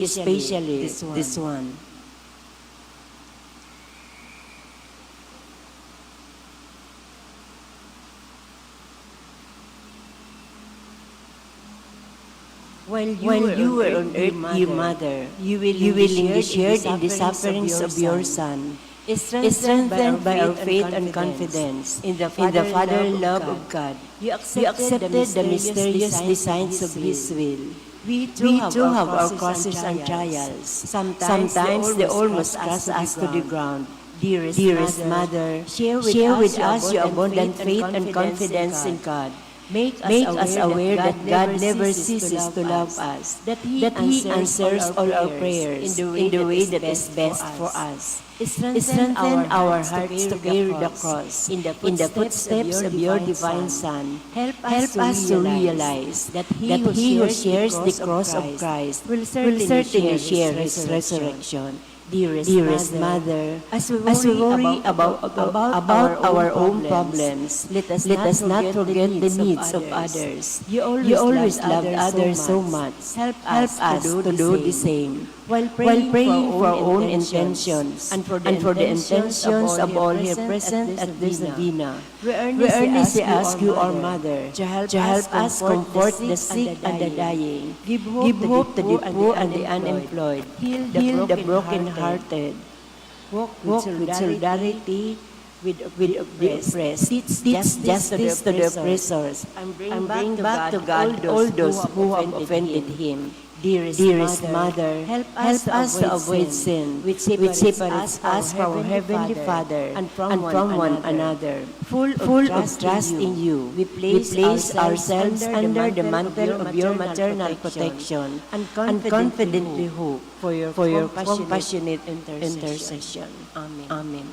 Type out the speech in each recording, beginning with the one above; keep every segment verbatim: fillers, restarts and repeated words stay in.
especially this one. While you were on earth, dear mother, you willingly shared in the sufferings of your son, strengthened by our faith and confidence in the Father love of God. You accepted the mysterious designs of His will. We too have our crosses and trials. Sometimes they almost crush us to the ground. Dearest mother, share with us your abundant faith and confidence in God. Make us aware that God never ceases to love us, that He answers all our prayers in the way that is best for us. Strengthen our hearts to carry the cross in the footsteps of your divine Son. Help us to realize that he who shares the cross of Christ will certainly share his resurrection. Dearest mother, as we worry about, about our own problems, let us not forget the needs of others. You always loved others so much. Help us to do the same. While praying for our own intentions and for the intentions of all here present at this novena, we earnestly ask you, our Mother, to help us comfort the sick and the dying, give hope to the poor and the unemployed, heal the brokenhearted, walk with solidarity with the oppressed, teach justice to the oppressors, and bring back to God all those who have offended Him. Dearest Mother, help us to avoid sin, which separates us from our Heavenly Father and from one another. Full of trust in you, we place ourselves under the mantle of your maternal protection and confidently hope for your compassionate intercession. Amen.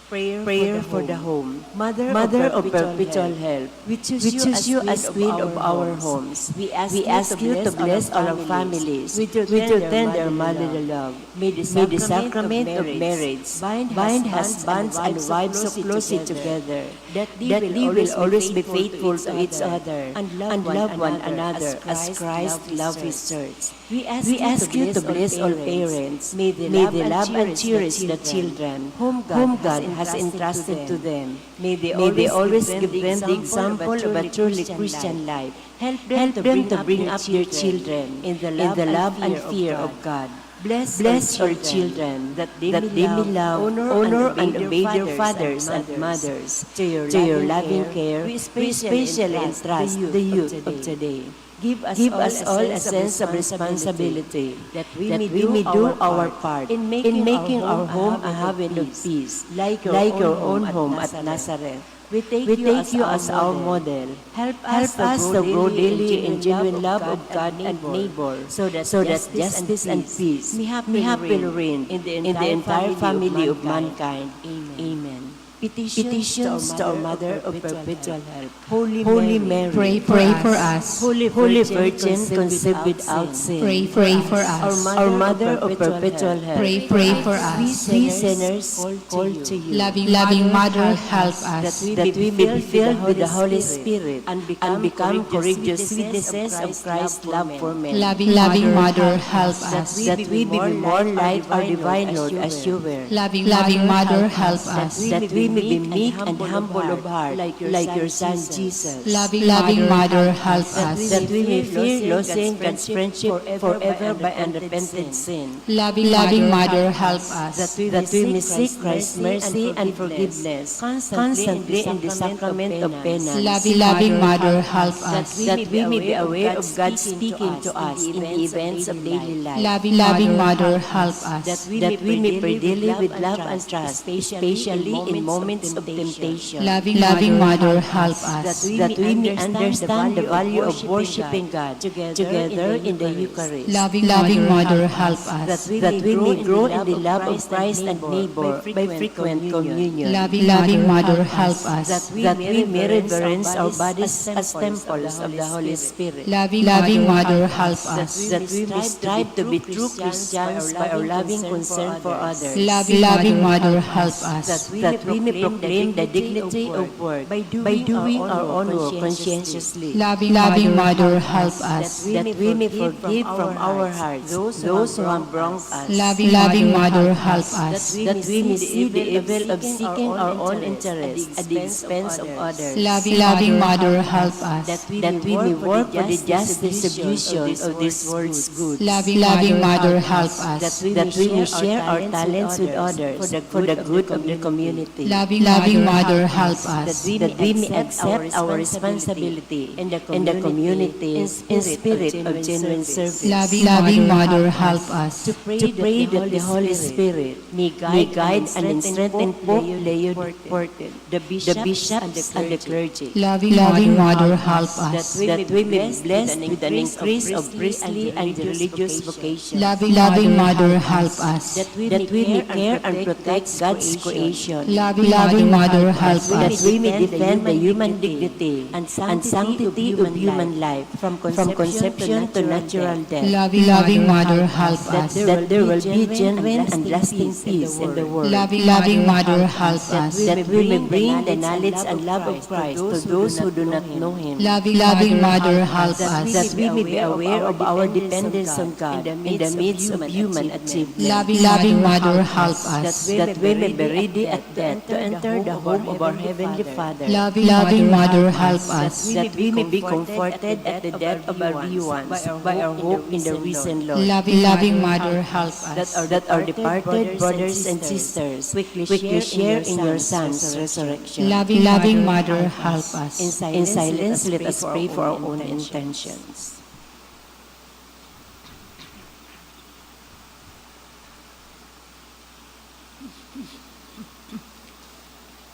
Prayer for the home. Mother of perpetual help, we choose you as queen of our homes. We ask you to bless all our families with your tender motherly love. May the sacrament of marriage bind husbands and wives so closely together that they will always be faithful to each other and love one another as Christ loved his church. We ask you to bless all parents. May they love and cherish the children whom God has entrusted to them. May they always give them the example of a truly Christian life. Help them to bring up their children in the love and fear of God. Bless all children that they may love, honor, and obey their fathers and mothers. To your loving care, we especially entrust the youth of today. Give us all a sense of responsibility that we may do our part in making our home a haven of peace, like your own home at Nazareth. We take you as our model. Help us to grow daily in genuine love of God and neighbor, so that justice and peace may happily reign in the entire family of mankind. Amen. Petitions to our Mother of Perpetual Help. Holy Mary, pray for us. Holy Virgin conceived without sin, pray for us. Our Mother of Perpetual Help, pray for us. We sinners call to you. Loving Mother, help us that we may be filled with the Holy Spirit and become courageous witnesses of Christ's love for men. Loving Mother, help us that we may be more like our divine Lord as you were. Loving Mother, help us that we may be meek and humble of heart like your Son Jesus. Loving Mother, help us that we may fear losing God's friendship forever by unrepented sin. Loving Mother, help us that we may seek Christ's mercy and forgiveness constantly in the sacrament of penance. Loving Mother, help us that we may be aware of God speaking to us in the events of daily life. Loving Mother, help us that we may pray daily with love and trust, especially in moments of temptation. Loving Mother, help us that we may understand the value of worshiping God together in the Eucharist. Loving Mother, help us that we may grow in the love of Christ and neighbor by frequent communion. Loving Mother, help us that we may reverence our bodies as temples of the Holy Spirit. Loving Mother, help us that we may strive to be true Christians by our loving concern for others. Loving Mother, help us that we may proclaim the dignity of work by doing our own work conscientiously. Loving Mother, help us. That we may forgive from our hearts those who have wronged us. Loving Mother, help us. That we may see the evil of seeking our own interest at the expense of others. Loving Mother, help us. That we may work for the just distribution of this world's goods. Loving Mother, help us. That we may share our talents with others for the good of the community. Loving Mother, help us. That we may accept our responsibility in the community in spirit of genuine service. Loving Mother, help us. To pray that the Holy Spirit may guide and strengthen Pope Leo the fourteenth, the bishops and the clergy. Loving Mother, help us. That we may be blessed with an increase of priestly and religious vocation. Loving Mother, help us. That we may care and protect God's creation. Loving Mother, help us. That we may defend the human dignity and sanctity of human life from conception to natural death. Loving Mother, help us. That there will be genuine and lasting peace in the world. Loving Mother, help us. That we may bring the knowledge and love of Christ to those who do not know Him. Loving Mother, help us. That we may be aware of our dependence on God in the midst of human achievement. Loving Mother, help us. That we may be ready at death to enter the home of our Heavenly Father. Loving Mother, help us. That we may be comforted at the death of our dear ones by our hope in the risen Lord. Loving Mother, help us. That our departed brothers and sisters quickly share in your Son's resurrection. Loving Mother, help us. In silence, let us pray for our own intentions.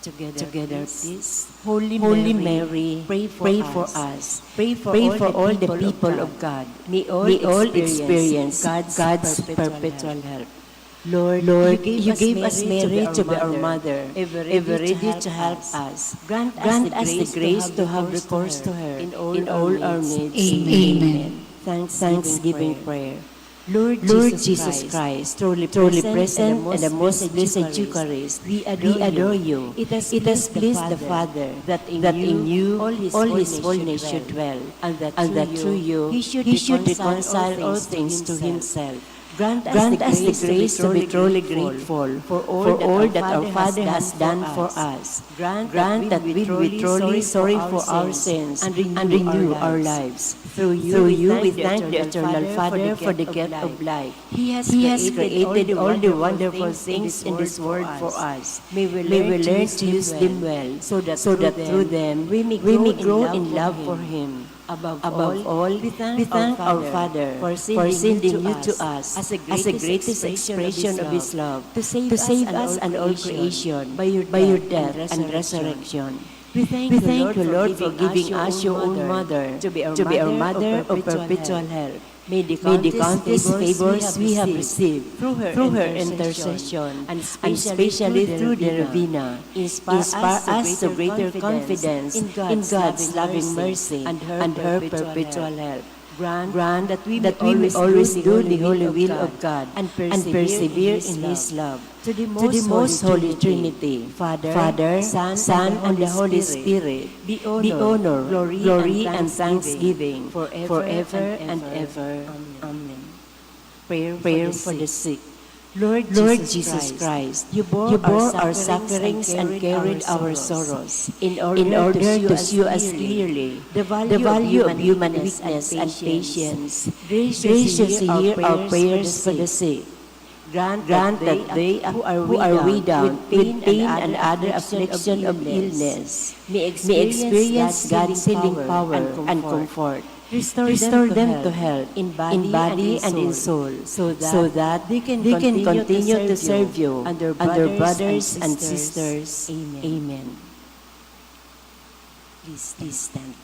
Together, please. Holy Mary, pray for us. Pray for all the people of God. May all experience God's perpetual help. Lord, you gave us Mary to be our mother, ever ready to help us. Grant us the grace to have recourse to her in all our needs. Amen. Thanksgiving prayer. Lord Jesus Christ, truly present in the most blessed Eucharist, we adore you. It has pleased the Father that in you all his fullness should dwell, and that through you he should reconcile all things to himself. Grant us the grace to be truly grateful for all that our Father has done for us. Grant that we be truly sorry for our sins and renew our lives. Through you, we thank the Eternal Father for the gift of life. He has created all the wonderful things in this world for us. May we learn to use them well, so that through them we may grow in love for Him. Above all, we thank our Father for sending you to us as the greatest expression of His love, to save us and all creation by your death and resurrection. We thank you, Lord, for giving us your own mother to be our mother of perpetual help. May the countless favors we have received through her intercession, and especially through the Novena, inspire us to greater confidence in God's loving mercy and her perpetual help. Grant that we may always do the holy will of God and persevere in His love. To the most holy Trinity, Father, Son, and the Holy Spirit, be honor, glory, and thanksgiving forever and ever. Amen. Prayer for the sick. Lord Jesus Christ, you bore our sufferings and carried our sorrows in order to show us clearly the value of human weakness and patience. Graciously hear our prayers for the sick. Grant that they who are weighed down with pain and other affliction of illness may experience God's healing power and comfort. Restore them to health in body and in soul, so that they can continue to serve you and their brothers and sisters. Amen. Please stand.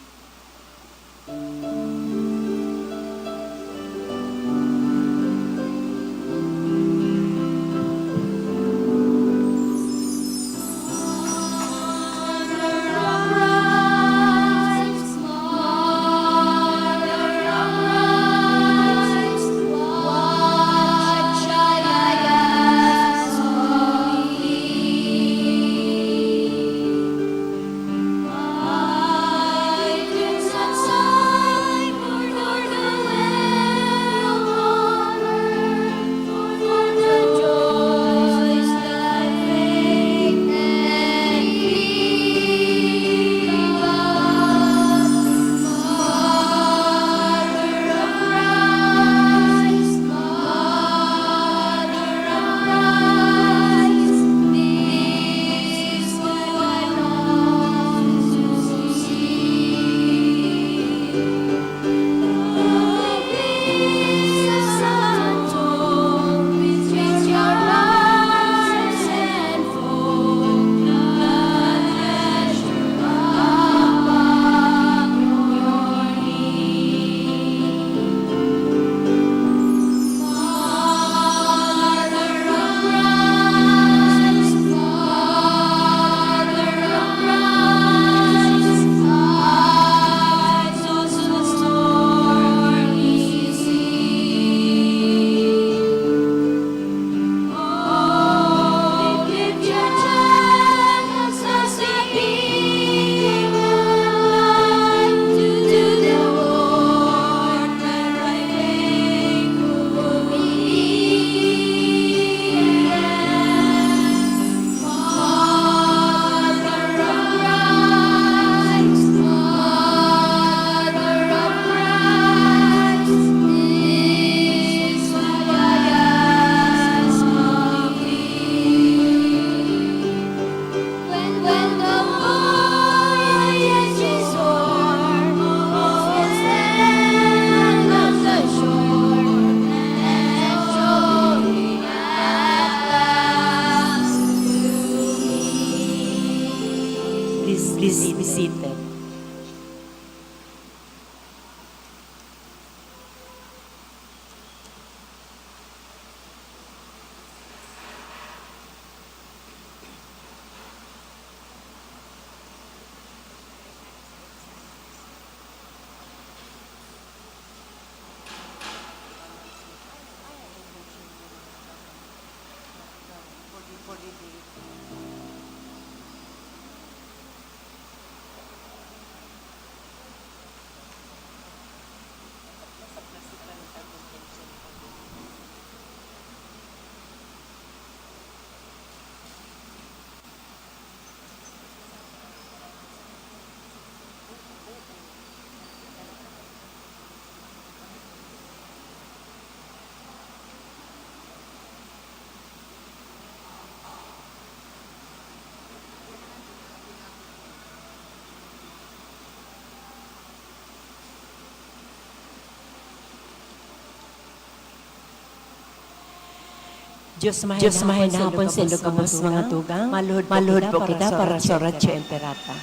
Diyos mahay na hapon sa inyo gabos mga tugang. Maluhod po kita para sa Oratio Imperata.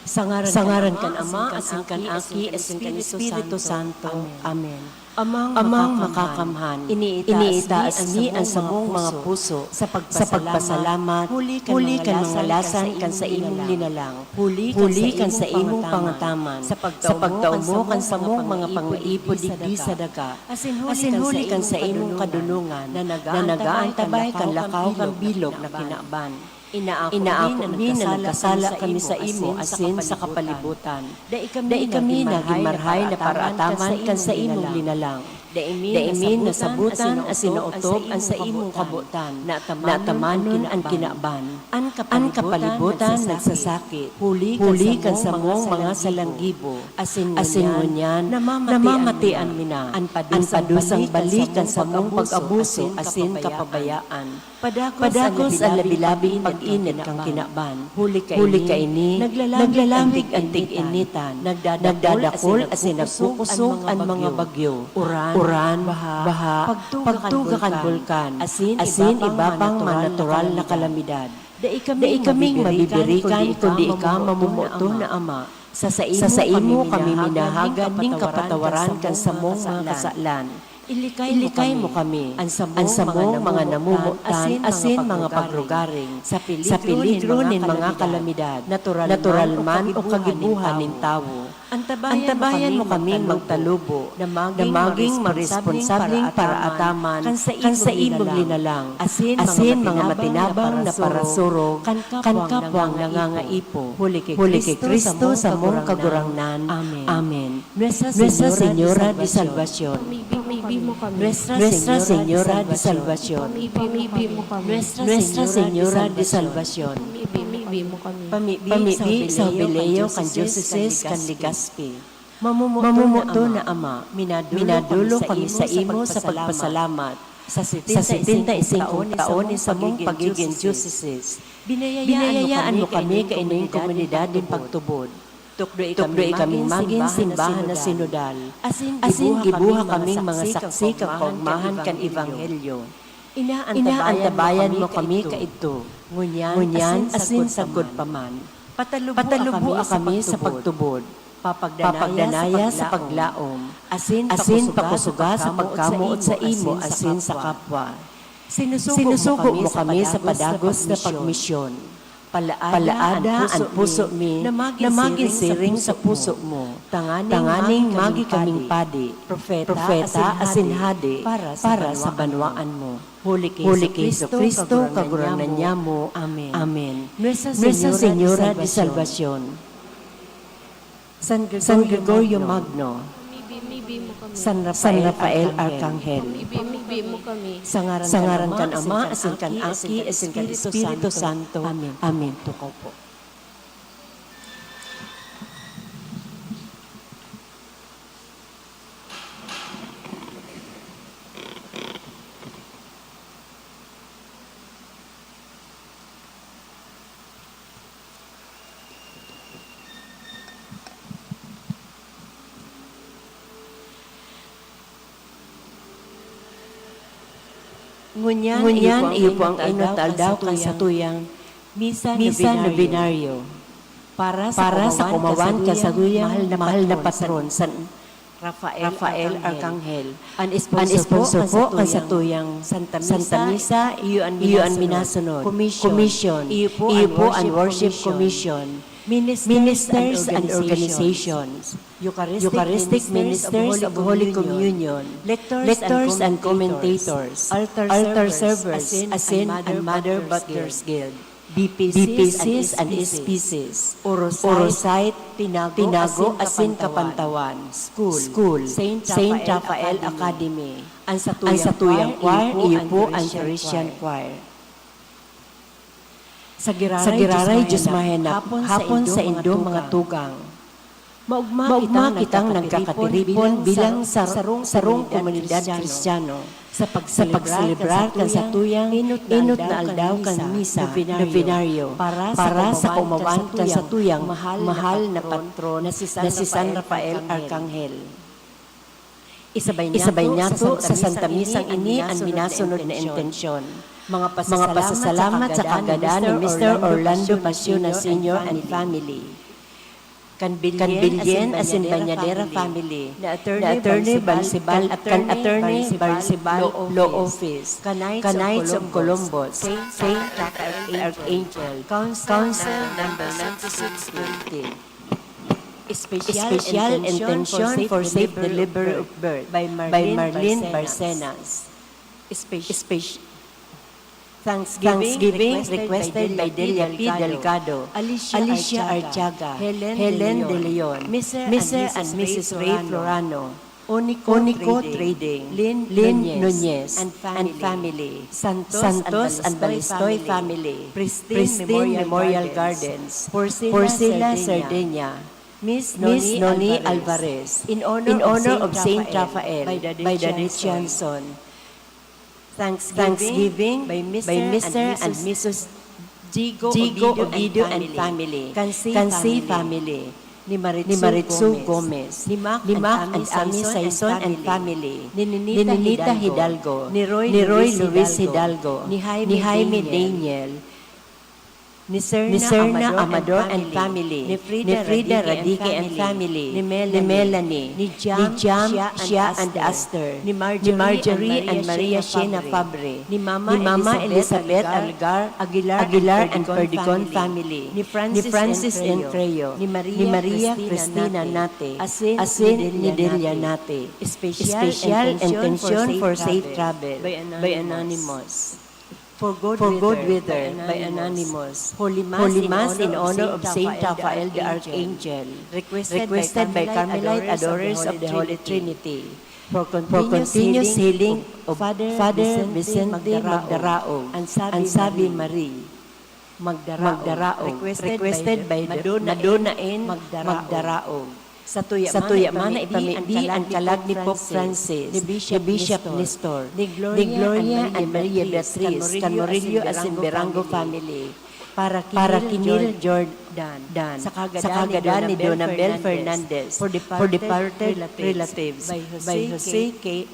Sa ngaran kan Ama, asin kan Aki, asin kan Espiritu Santo. Amen. Amang Makakamhan, iniitaas mi an samong mga puso sa pagpasalamat, huli kan mga lasan kan saimong linalang, huli kan saimong pangataman, sa pagtao mo kan samong mga pangaipo digdi sa daga, asin huli kan saimong kadunongan, na nag-aantabay kan lakaw kan bilog na kinaban. Inaako mi na nagkasala kami saimo asin sa kapalibotan. Dai kami nagin marhay na paraataman kan saimong linalang. Dai mi nasabotan asin naotob an saimong kabotan. Naataman an kinaban. An kapalibotan nagsasakit. Huli kan samong mga salanggibo. Asin ngunyan, namamatian mi na. An padusang balik kan samong pag-abuso asin kapabayaan. Padagos an labi-labing pag-init kan kinaban. Huli kaini, naglalangit an tig-initan. Nagdadakul asin nagkukosog an mga bagyo. Uran, baha, pagtuga kan bulkan, asin iba pang mga natural na kalamidad. Dai kaming mabibirikan kundi ika mamomoton na Ama. Sa saimo kami minahagad nin kapatawaran kan samong mga kasalan. Ilikay mo kami, an samong mga namomotan asin mga pagrugaring, sa peligro nin mga kalamidad, natural man o kagibohan nin tawo. Antabayan mo kaming magtalubo, na magin maresponsableng paraataman kan saimong linalang, asin mga matinabang na parasurog kan kapwang nangangaipo. Huli ki Cristo, samong Kagurangnan. Amen. Nuestra Señora de Salvacion. Pamibi mo kami. Nuestra Señora de Salvacion. Pamibi mo kami. Nuestra Señora de Salvacion. Pamibi mo kami. Pamibi sa Jubileo kan Diocese kan Legazpi. Mamomoton na Ama, minadolong kami saimo sa pagpasalamat sa setenta y cinco taon nin samong pagigin diocese. Binayayaan mo kami kaining komunidad nin pagtubod. Tukdoe kaming magin simbahan na sinodal, asin gibuha kaming mga saksi kan kaogmahan kan Ebanghelyo. Inaantabayan mo kami kaidto, ngunyan asin sagkod pa man. Pataluboa kami sa pagtubod. Papagdanaya sa paglaom, asin pakusoga sa pagkamoot saimo asin sa kapwa. Sinusugo mo kami sa padagos na pagmisyon. Palaada an puso mi na magin siring sa puso mo, tanganing magi kaming padi, propeta, asin hade para sa banwaan mo. Huli ki Jesu-Cristo, Kagurangnan nyamo. Amen. Nuestra Señora de Salvacion. San Gregorio Magno. San Rafael Arkanghel. Sa ngaran kan Ama, asin kan Aki, asin kan Espiritu Santo. Amen. Tukaw po. Ngunyan, iyo po ang inot na aldaw kan satuyang Misa Novenario. Para sa kumawan kan satuyang mahal na patron, San Rafael Arkanghel. An sponsor po kan satuyang Santa Misa, iyo an minasunod. Commission. Iyo po an Worship Commission. Ministers and organizations. Eucharistic Ministers of Holy Communion. Lectors and commentators. Altar servers, asin an Mother Butler's Guild. B P Cs and S P Cs, Orosite, Tinago asin Kapantawan, School, Saint Raphael Academy, an satuyang choir, iyo po an Christian Choir. Sa giraray, Diyos mahenap, hapon sa indong mga tugang. Maogma kitang nagkakatiripon bilang sar-, sarong komunidad Kristiyano sa pagselebrar kan satuyang inot na aldaw kan Misa Novenario para sa kaumawan kan satuyang mahal na patron na si San Rafael Arkanghel. Isabay niyato sa Santa Misang ini an minasunod na intensyon. Mga pasasalamat sa kagadan ni Mister Orlando Pasiona Senior and family. Kan Bilyen asin Bañadera family, ni Attorney Barcibal, kan Attorney Barcibal Law Office, ka Knights of Columbus, Saint Raphael Archangel, Council Number ninety-six twenty. Special Intention for Safe Delivery of Birth by Marlene Barcenas. Speci- Thanksgiving requested by Delia P. Delgado, Alicia Artiaga, Helen De Leon, Mister and Missus Ray Florano, Unico Trading, Lynn Nunez and family, Santos and Balistoy family, Pristine Memorial Gardens, Porcila Cerdeña, Miss Noni Alvarez, in honor of Saint Raphael by the Richardson. Thanksgiving by Mister and Missus Digo Ovidio and family, Cansi family, ni Maritzu Gomez, ni Mac and Ami Saison and family, ni Ninita Hidalgo, ni Roy Luis Hidalgo, ni Jaime Daniel, ni Serna Amador and family, ni Frida Radique and family, ni Melanie, ni Jam, Shia and Aster, ni Marjorie and Maria Shena Fabre, ni Mama Elizabeth Aguilar and Perdigon family, ni Francis Encreo, ni Maria Cristina Nate, asin ni Delia Nate. Special Intention for Safe Travel by Anonymous. For Good Weather by Anonymous. Holy Mass in honor of Saint Raphael the Archangel. Requested by Carmelite Adorers of the Holy Trinity. For continuous healing of Father Vicente Magdaraog. An Sabi Marie. Magdaraog. Requested by Madonna N. Magdaraog. Satuya man na ipamibi an kalag ni Pope Francis, ni Bishop Nestor, ni Gloria and Maria Beatriz, kan Murillo asin Berango family, para ki Neil Jordan, sa kagadan ni Dona Bel Fernandez, for departed relatives, by Jose K.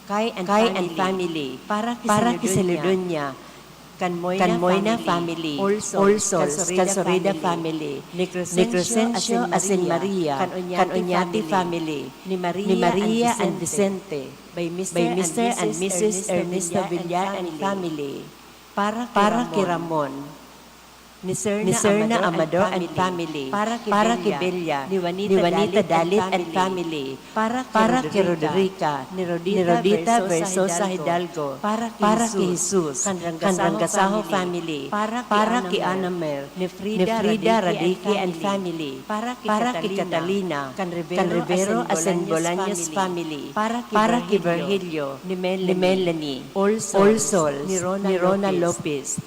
Kai and family, para ki Celudonia, kan Moyna family, All Souls, kan Sorida family, ni Crescencio asin Maria, kan Oñate family, ni Maria and Vicente, by Mister and Missus Ernesto Villar and family, para ki Ramon, ni Serna Amador and family, para ki Belia, ni Juanita Dalit and family, para ki Roderica, ni Rodita Versosa Hidalgo, para ki Jesus, kan Rangasaho family, para ki Anamer, ni Frida Radique and family, para ki Catalina, kan Rivero asin Bolaños family, para ki Virgilio, ni Melanie, All Souls, ni Rona Lopez,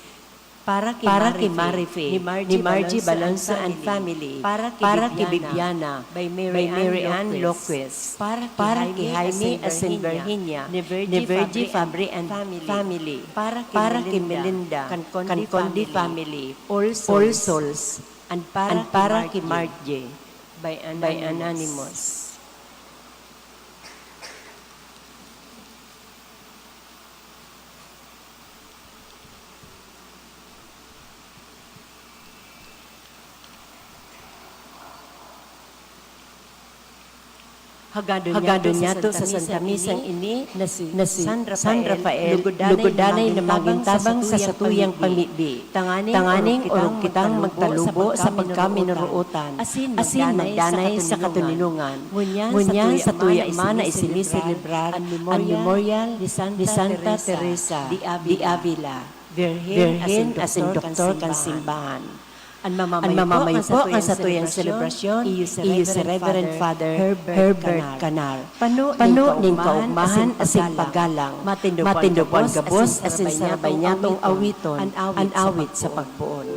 para ki Marife, ni Margie Balonzo and family, para ki Bibiana, by Mary Ann Loquez, para ki Jaime asin Virginia, ni Virgie Fabre and family, para ki Melinda, kan Conde family, All Souls, and para ki Margie, by Anonymous. Hagadon niyato sa Santa Misang ini na si San Rafael, lugodanay na magin tabang sa satuyang pamibi, tanganing orog kitang magtalubo sa pagkaminurootan, asin magdanay sa katoninongan. Ngunyan, satuya man na isiniselebrar an memorial ni Santa Teresa de Avila, Birhen asin doktor kan simbahan. An mamamayo po kan satuyang selebrasyon, iyo si Reverend Father Herbert Canar. Pano nin kaugmahan asin paggalang, matindo po an gabos asin sarabay niyatong awiton an awit sa pagpoon.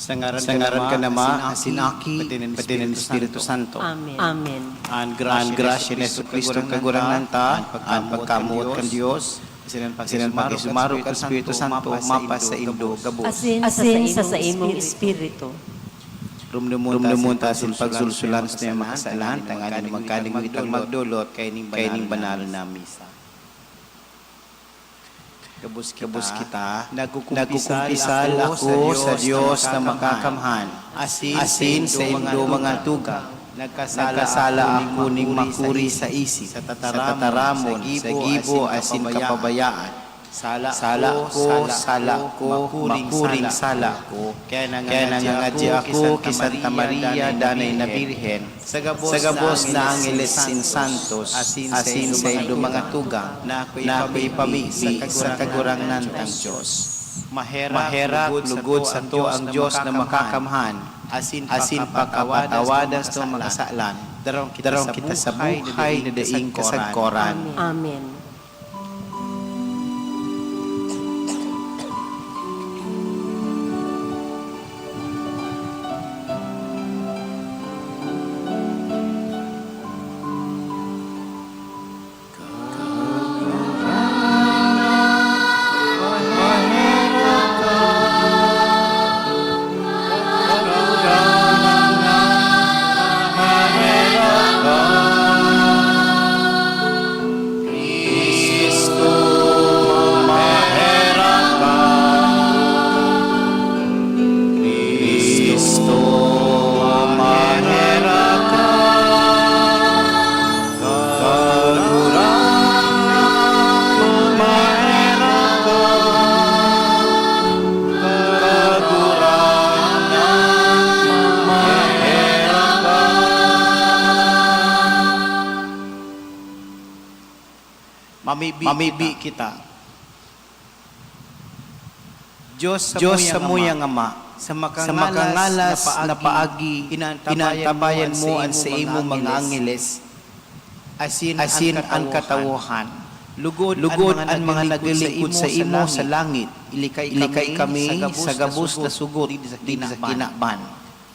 Sa ngaran kan Ama, asin Aki, pati nin Espiritu Santo. Amen. Amen. An grasya ni Jesu-Cristo, Kagurangnan ta, an pagkamoot kan Dios, asin an pakisumaro kan Espiritu Santo, mapasaindo gabos. Asin sa saimong espiritu. Rumdumon ta asin pagsulsulan sa mga kasalan, tanganing magkaligwit ang magdolot kaining banal na misa. Gabos kita, nagkukumpisal ako sa Dios na Makakamhan, asin saindo mga tugang, nagkasala ako ning makuri sa isip, sa tataramon, sa gibo, asin kapabayaan. Sala ko, sala ko, makuring sala ko. Kaya nangangadya ako ki Santa Maria, Danay na Birhen, sa gabos na angeles, santos, asin saindo mga tugang, na ako ipamibi sa Kagurangnan tang Dios. Maherak, lugod sato ang Dios na Makakamhan, asin pakapatawadan sato mga kasalan. Daraw kita sa buhay na daing kasagkoran. Amen. Mamibi, mamibi kita. Diyos samuyang Ama, sa makangalas na paagi, inaantabayan mo an saimong mga angeles, asin an katawohan. Lugod an mga naglilingkod saimo sa langit. Ilikay kami sa gabos na sugot digdi sa kinaban.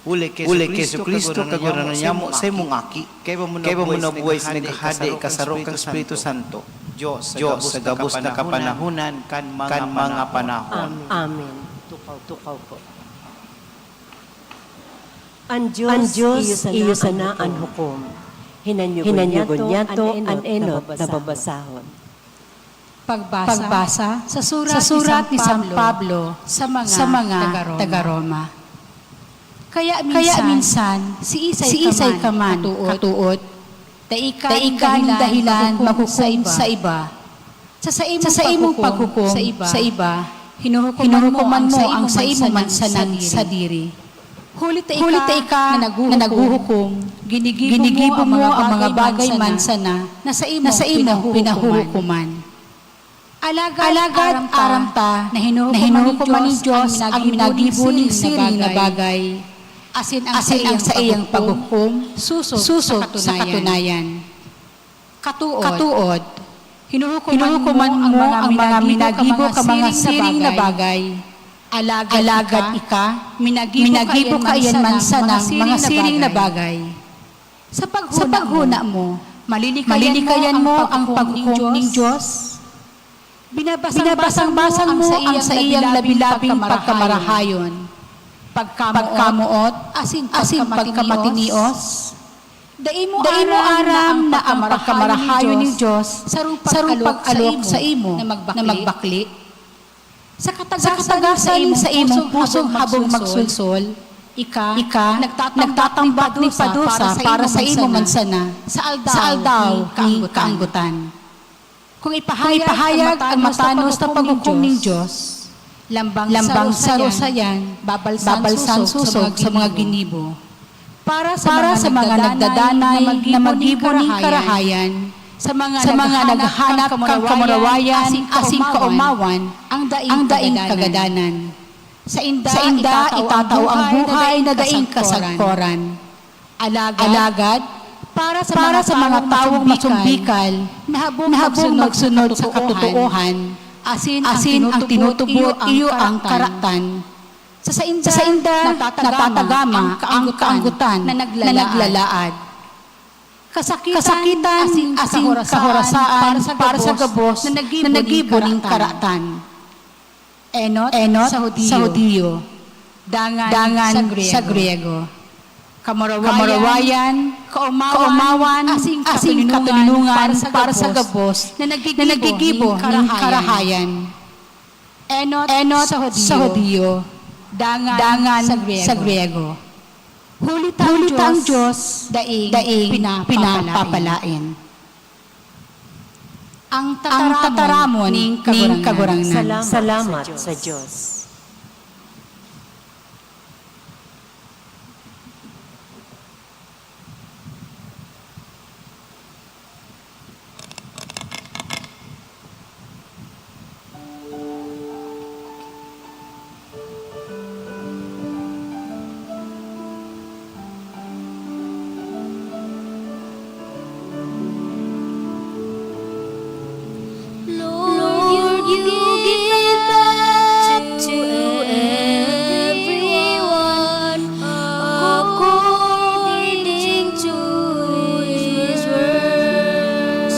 Huli ki Jesu-Cristo, Kagurangnan niyamo, saimong Aki. Kaiba mo na buhay sa naghahade, kasaro kan Espiritu Santo. Diyos, sa gabos na kapanahonan kan mga panahon. Amen. Tukaw, tukaw po. An Diyos, iyo sana an hukom. Hinanyugon niyato an enot na babasahon. Pagbasa sa surat ni San Pablo sa mga taga-Roma. Kaya minsan, siisay ka man katood, dai ka nin dahilan maghukom sa iba. Sa saimong paghukom sa iba, hinuhukoman mo ang saimo man sanang sadiri. Huli ta ika na naghuhukom, ginigibo mo ang mga bagay man sana na saimong pinahuhukoman. Alagad aram ta na hinuhukoman nin Dios an minagibo nin siring na bagay, asin an saiyang paghukom sosog sa katunayan. Katood, hinuhukoman mo ang mga minagibo ka mga siring na bagay, alagad ika, minagibo ka iyan man sanang mga siring na bagay. Sa paghona mo, malilikayan mo ang paghukom nin Dios? Binabasang-basang mo ang saiyang labi-labing pagkamarahayon, pagkamoot, asin pagkamatinios? Dai mo aram na ang pagkamarahayon nin Dios sarong pag-alok saimo na magbakli? Sa katagasan nin saimong pusong habong magsolsol, ika nagtatambak nin padusa para saimo man sana sa aldaw nin kaanggotan. Kung ipahayag an matanos na paghukom nin Dios, lambang saro sayan, babalsan sosog sa mga ginibo. Para sa mga nagdadanay na magibo nin karahayan, sa mga naghahanap kan kamurawayan asin kaomawan, ang daing kagadanan. Sainda itatao ang buhay na daing kasagkoran. Alagad, para sa mga tawong masumbikal, na habong magsunod sa katotoohan, asin ang tinutubod iyo ang karatan. Sa sainda, sa sainda natatagama, natatagama ang kaanggotan, ang kaanggotan na naglalaad. Na naglalaad. Kasakitan, kasakitan asin, asin kahorasaan, kahorasaan para sa, para sa gabos na naggibo nin karatan. Enot, enot sa Hudiyo, sa Hudiyo, dangan, dangan sa Griego. Sa Griego. Kamurawayan, kamurawayan, kaumawan, kaumawan, asin, asin katoninongan para sa gabos na naggigibo nin karahayan. Enot, enot sa Hudiyo, sa Hudiyo, dangan, dangan sa Griego. Sa Griego. Huli ta ang Diyos daing, daing pinapapalaen. Ang tataramon ning Kagurangnan. Salamat sa Diyos. Lord, you give back to everyone according to his works.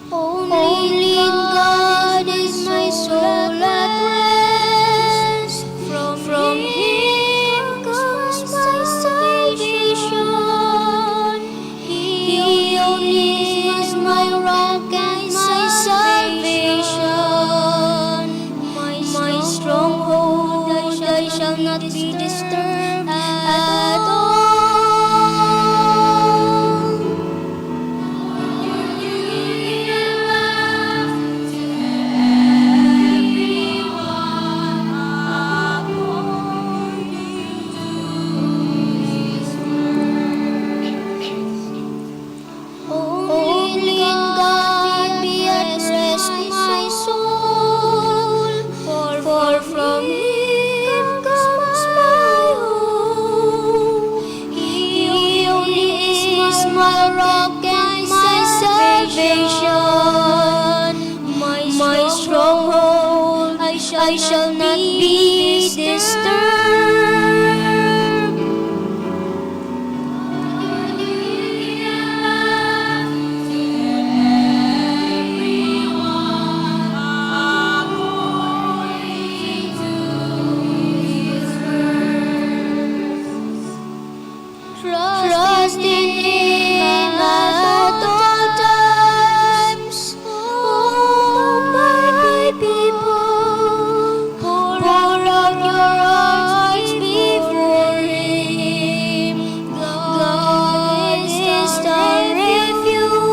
Only in God is my soul at rest. From, from Him comes my salvation. He only is my rock and my salvation, my stronghold. I shall not be disturbed at all. Only in God be at rest my soul, for, for from Him comes my hope. He only is my rock and my salvation, my stronghold. I shall not be disturbed. Trust in Him at all times, O my people. Pour out your hearts before Him. God is our refuge.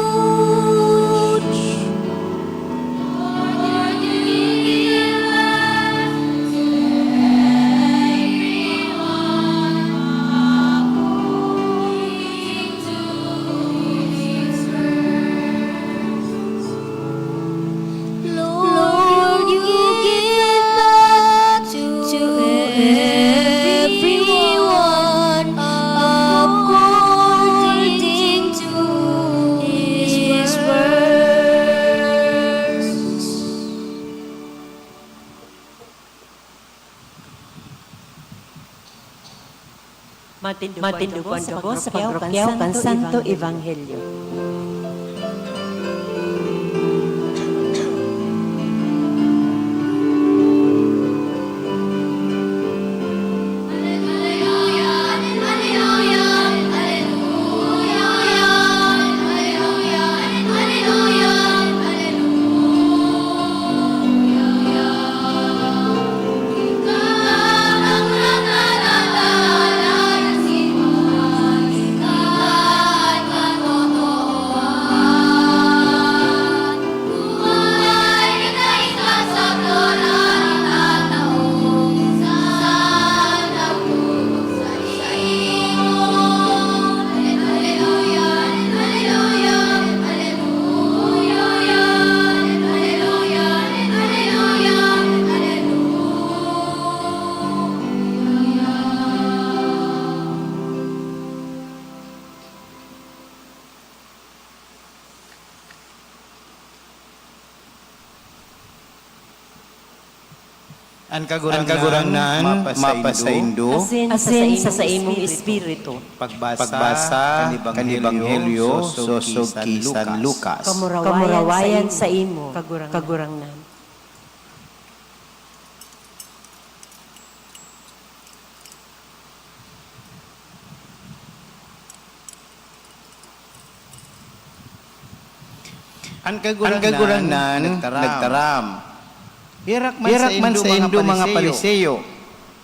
Lord, you give back to everyone according to his works. Matindog po ang gabos sa pagrukyaw kan Santo Ebanghelyo. An Kagurangnan mapasaindo. Asin sa saimong espiritu. Pagbasa kan Ebanghelyo sosog ki San Lucas. Kamurawayan saimo, Kagurangnan. An Kagurangnan nagtaram, "Herak man saindo, mga Pariseo!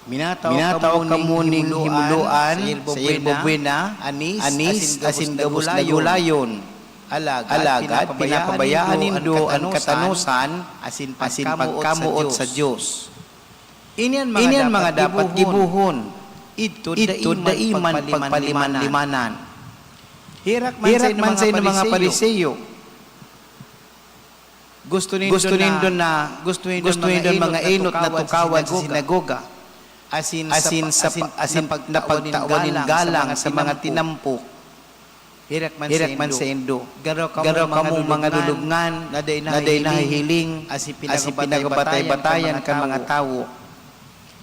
Minatao kamo nin himuluan sa yerba buena, anis, asin gabos na gulayon. Alagad pinapabayaan nindo an katanosan asin pagkamoot sa Dios. Ini an mga dapat gibohon. Idto dai man pagpaliman-limanan." Herak man saindo, mga Pariseo! Gusto nindo na, gusto nindo mga enot na tukawan sa sinagoga, asin sa, asin napagtawan nin galang sa mga tinampo. Herak man saindo, garo kamong mga lulubngan na dai nahihiling, asin pinagbabatay-batayan kan mga tawo.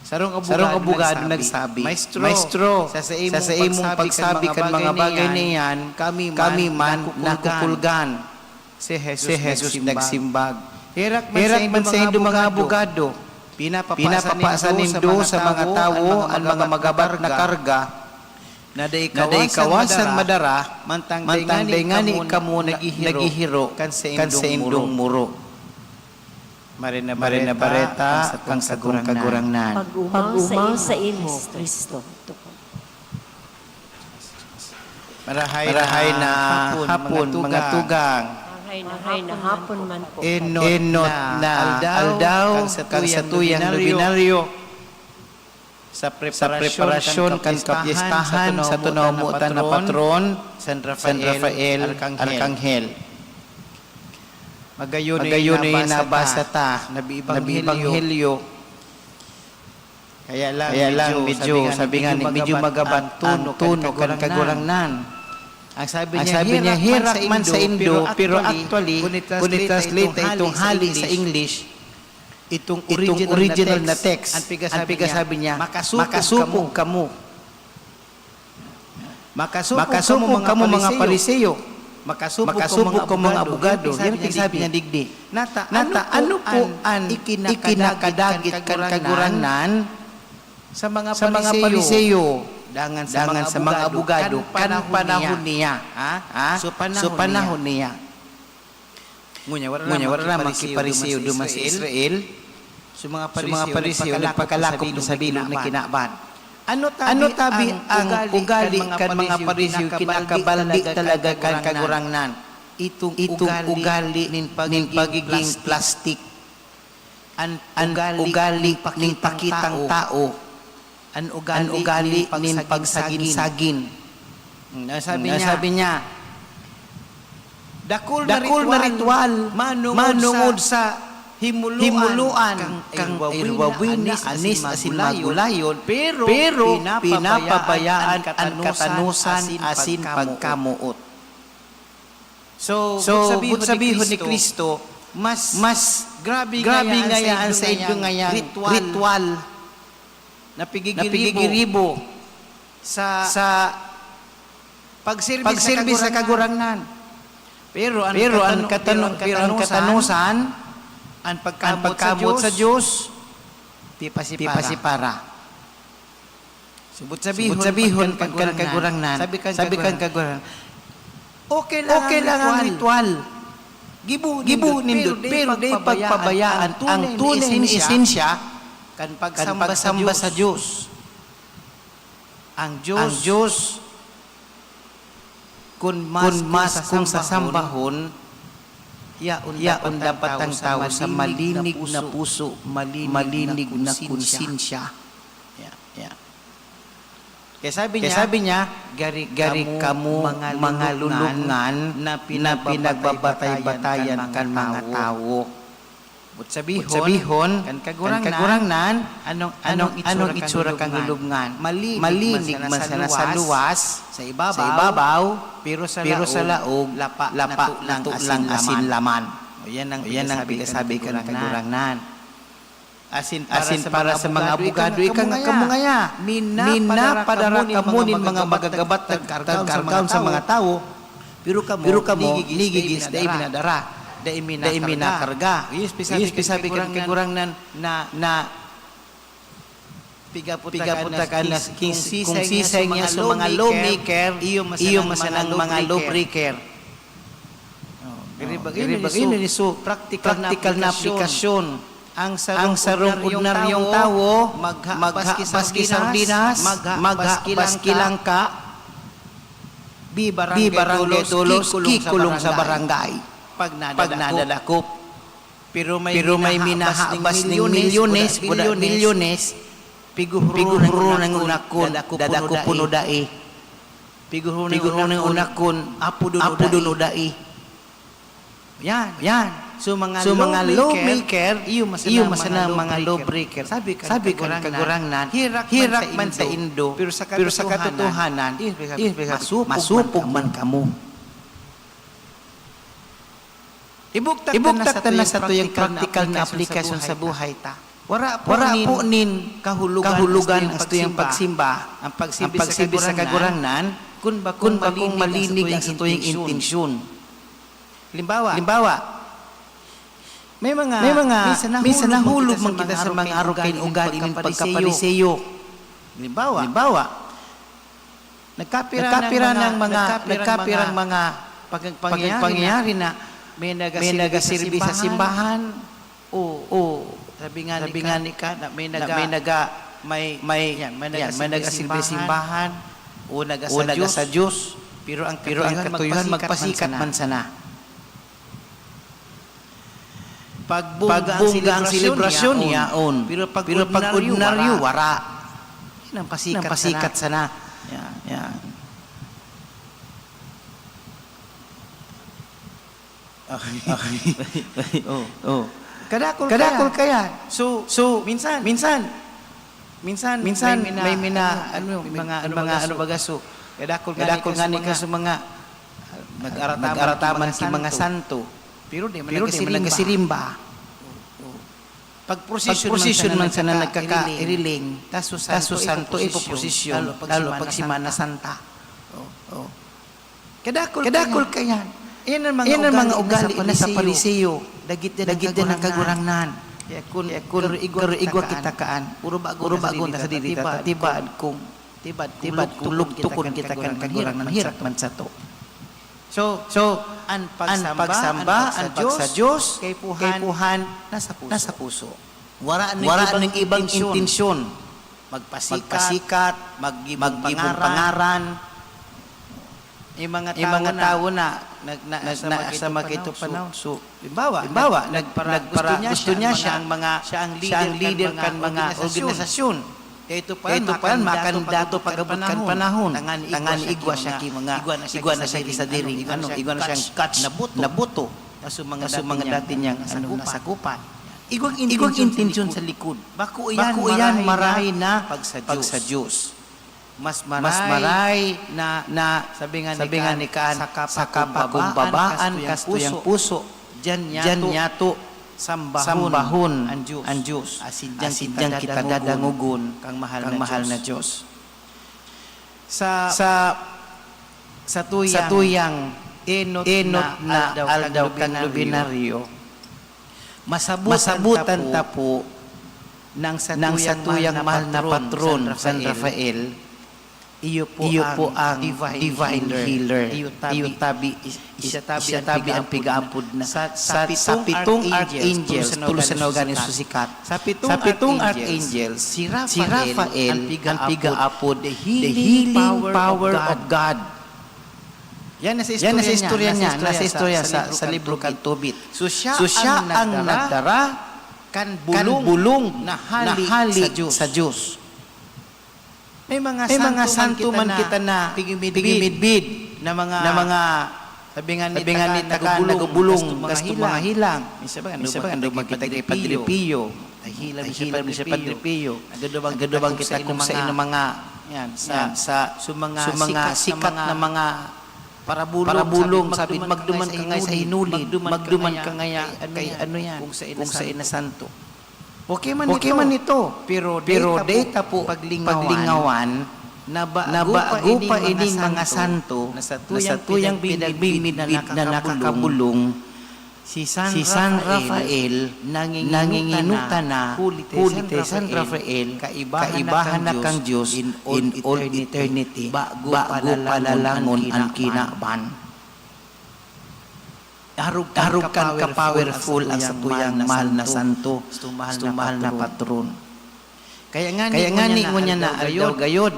Sarong abogado nagsabi, "Maestro, sa saimong pagsabi kan mga bagay na iyan, kami man nakukulgan." Si Jesus nagsimbag, "Herak man saindo, mga abogado! Pinapapasan nindo sa mga tawo an mga magabat na karga na dai kawasan madara, mantang dai ngani kamo naghihiro kan saindong muro." Maray na Bareta kan satong Kagurangnan. Pag-omaw saimo, Cristo. Marahay na hapon, mga tugang. Marahay na hapon man po. Enot na aldaw kan satuyang nobenaryo. Sa preparasyon kan kapyestahan sa tunaw motan na patron, San Rafael Arkanghel. Magayon na nabasa ta, nabi-ebanghelyo. Kaya lang, medyo, sabi nga ni, medyo magabat ang tono kan Kagurangnan. Ang sabi niya, "Herak man saindo," pero actually, kun i-translate ta itong hali sa English, Itong original na text, an pigasabi niya, "Makasopog kamo. Makasopog kamo, mga Pariseo. Makasopog kamo, mga abogado." Yan an pigasabi niya digdi. Nata, ano po an ikinakadagit kan Kagurangnan sa mga Pariseo, dangan sa mga abogado kan panahon niya? Ha? So, panahon niya. Ngunyan, wara man ki Pariseo duman sa Israel. So, mga Pariseo nagpakalakop na sa bilog na kinaban. Ano tabi ang ugali kan mga Pariseo kinakabaldi talaga kan Kagurangnan? Itong ugali nin pagiging plastik. An ugali nin pakitang tao. An ugali nin pagsagin-sagin. Hmm, sabi niya, "Dakul na ritual manongod sa himuluan kan yerba buena, anis asin magulayon, pero pinapabayaan an katanosan asin pagkamoot." So, boot sabihon ni Cristo, mas grabe ngaya an saindong ngayang ritual na pigigiribo sa pagserbi sa Kagurangnan. Pero an katano-, pero an katanosan, an pagkamoot sa Dios, di pa sipara. Subot sabihon kan Kagurangnan, sabi kan Kagurangnan, "Okay lang an ritual. Gibohon nindot, pero dai pagpabayaan an tunay na esensya kan pagsamba sa Dios." An Dios, kun mas kung sasambahon, yaon dapat an tawo sa malinig na puso, malinig na konsensya. Kaya sabi niya, "Gari kamo, mga lulubngan na pinagbabatayan kan mga tawo." Boot sabihon, kan Kagurangnan, anong itsura kan lulubngan? Malinig man sana sa luwas, sa ibabaw, pero sa laog, lapa na tolang asin laman. O, yan ang pigasabi kan Kagurangnan. Asin para sa mga abogado, ika nga, kamo ngaya. Minapadara kamo nin mga magagabat tagkargaon sa mga tawo, pero kamo, nigigis dai minadara, dai minakarga. Iyo sabi kan Kagurangnan na, na piga po ta ka na, kung sisay niya sa mga lawmaker, iyo masanang mga lawbreaker. Oh, iri ba, iri ba, ini so practical na aplikasyon. Ang sarong ordinaryong tawo, magha, baski sardinas, magha, baski langka, bi barangay tolos, kikulong sa barangay. Pag nadadakop. Pero may minahabas ning milyones, puda milyones, piguhuro nang unakon, dadakopon o dai. Piguhuro nang unakon, apodon o dai. Yan. Yan. So, mga lawmaker, iyo masanang mga lawbreaker. Sabi kan Kagurangnan, herak man saindo, pero sa katotohanan, iyo, masupog man kamo. Ibugtak ta na satuyang praktikal na aplikasyon sa buhay ta. Wara po nin kahulogan an satuyang pagsimba. Ang pagsimba sa Kagurangnan, kun bakong malinig an satuyang intensyon. Halimbawa, may mga, minsan nahulog man kita sa mga arog kan ugali nin pagkapariseyo. Halimbawa, nagkapira nang mga, nagkapirang mga pangyayari na may nagasilbi sa simbahan. O, sabi nga ni ka, na may naga, may, may, yan, may nagasilbi sa simbahan, o naga sa Diyos, pero ang katuyuhan magpasikat man sana. Pagbongga ang selebrasyon, yaon. Pero pag ordinaryo, wara. Yan ang pasikat sana. Yan, yan. Oh. Kadakol kaya. So, minsan, minsan, may mina, ano, mga, ano, baga, so, kadakol nga ni ka sa mga, nag-arataman ki mga santo. Pero di man nagasirimba. Pag-prosesyon man sana nagkakairiling, ta so santo, ta so santo, ipoprosesyon, lalo pag Semana Santa. Oh, oh. Kadakol kaya. Iyan an mga ugali na sa Pariseo. Dagit din ang Kagurangnan. Kaya kun, kaya kun igwa kita kaan, puro bago na sa diri ta, tibaad kung, tibaad kung lugtukon kita kan Kagurangnan, herak man sato. So, an pagsamba, an pagsa-Diyos, kaipuhan, nasa puso. Wara ning ibang intensyon. Magpasikat, maggibo pangaran. Yung mga tawo na, na, sa mga ito panahon. So, halimbawa, nagpara-, gusto niya siya ang mga, siya ang lider kan mga organisasyon. Kaya ito pa yan, makandidato pag-abot kan panahon. Tangan igwa siya ki mga, igwa na siya ki sa diring, ano, igwa na siyang catch na buto. Kaso mga dati niyang, ano, nasakupan. Igwang intensyon sa likod. Bako iyan marahay na pag sa Diyos. Mas marahay na, sabi nga ni Kaan, sa kapakumbabaan kan satuyang puso. Diyan niyato sambahon an Diyos. Asin diyan kita dadangogon kang mahal na Diyos. Sa, sa satuyang enot na aldaw kan Nobenaryo, masabotan ta po nang satuyang mahal na patron, San Rafael, iyo po ang divine healer. Iyo tabi, is-, isa tabi an pigaapod na sa, sa pitong archangels, tolo sana ugali susikat. Sa pitong archangels, si Rafael an pigaapod, the healing power of God. Yan na sa istorya niya, nasa istorya sa, sa libro kan Tobit. So, siya ang nagdara kan bulong na hali sa Diyos. May mga santo man kita na pigimidbid na mga, sabi nga ni Taka, nagubulong, gasto mga helang. Minsan ba, ano ba, kita kay Padre Pio. Nahihilam siya, Padre Pio. Nagdudubang kita kung sa ino mga, yan, sa, sa mga sikat na mga parabulong, sabi, magduman ka ngaya sa hinulid, magduman ka ngaya kay ano yan, kung sa ina santo. Okay man ito, pero dai ta po paglingawan na bago pa ining mga santo na satuyang pinagbibid na nakakabulong, si San Rafael nanginginuta na, huli ta si San Rafael, kaibahan na kan Dios in all eternity, bago pa lalangon an kinaban. Arog kan ka-powerful an satuyang mahal na santo, mahal na patron. Kaya ngani, ngunyan na aldaw gayod,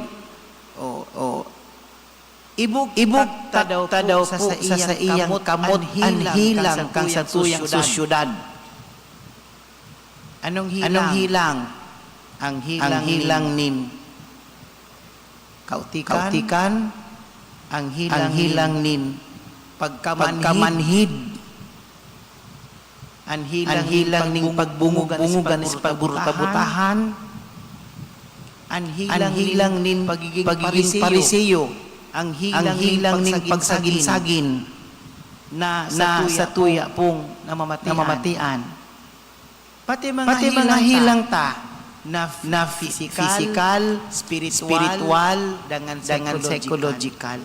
ibugtak ta daw po sa saiyang kamot an helang kan satuyang syudad. Anong helang? Ang helang nin kautikan, ang helang nin pagkamanhid, an helang nin pagbungog-bungogan sa pagburta-burtahan, an helang nin pagigin Pariseo, ang helang nin pagsagin-sagin na satuya pong namamatian. Pati mga helang ta na fisikal, spiritual, dangan psychological.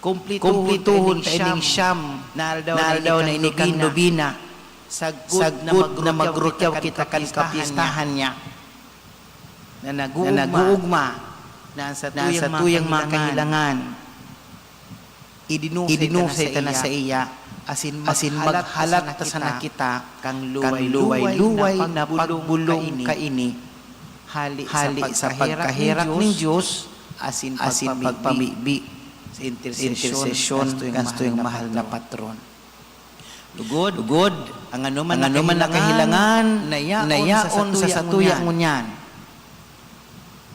Kumplituhon ta ining siyam na aldaw na ini kan nobena, sagkod na magrukyaw kita kan kapistahan niya, na nag-uugma na an satuyang mga kahilangan idinusay ta na saiya, asin maghalat ta sana kita kan luway-luway na pagbolong kaini, hali sa pagkaherak nin Dios asin pagpamibi sa intersesyon kan satuyang mahal na patron. Lugod, ang anoman na kahilangan na yaon sa satuyang ngunyan.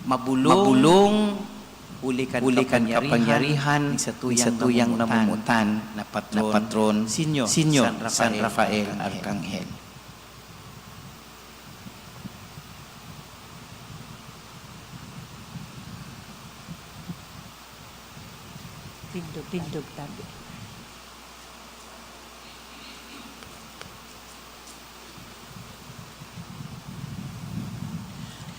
Mabolong, huli kan kapangyarihan nin satuyang namomotan na patron, Senyor San Rafael Arkanghel. Tindog, tindog, tabi.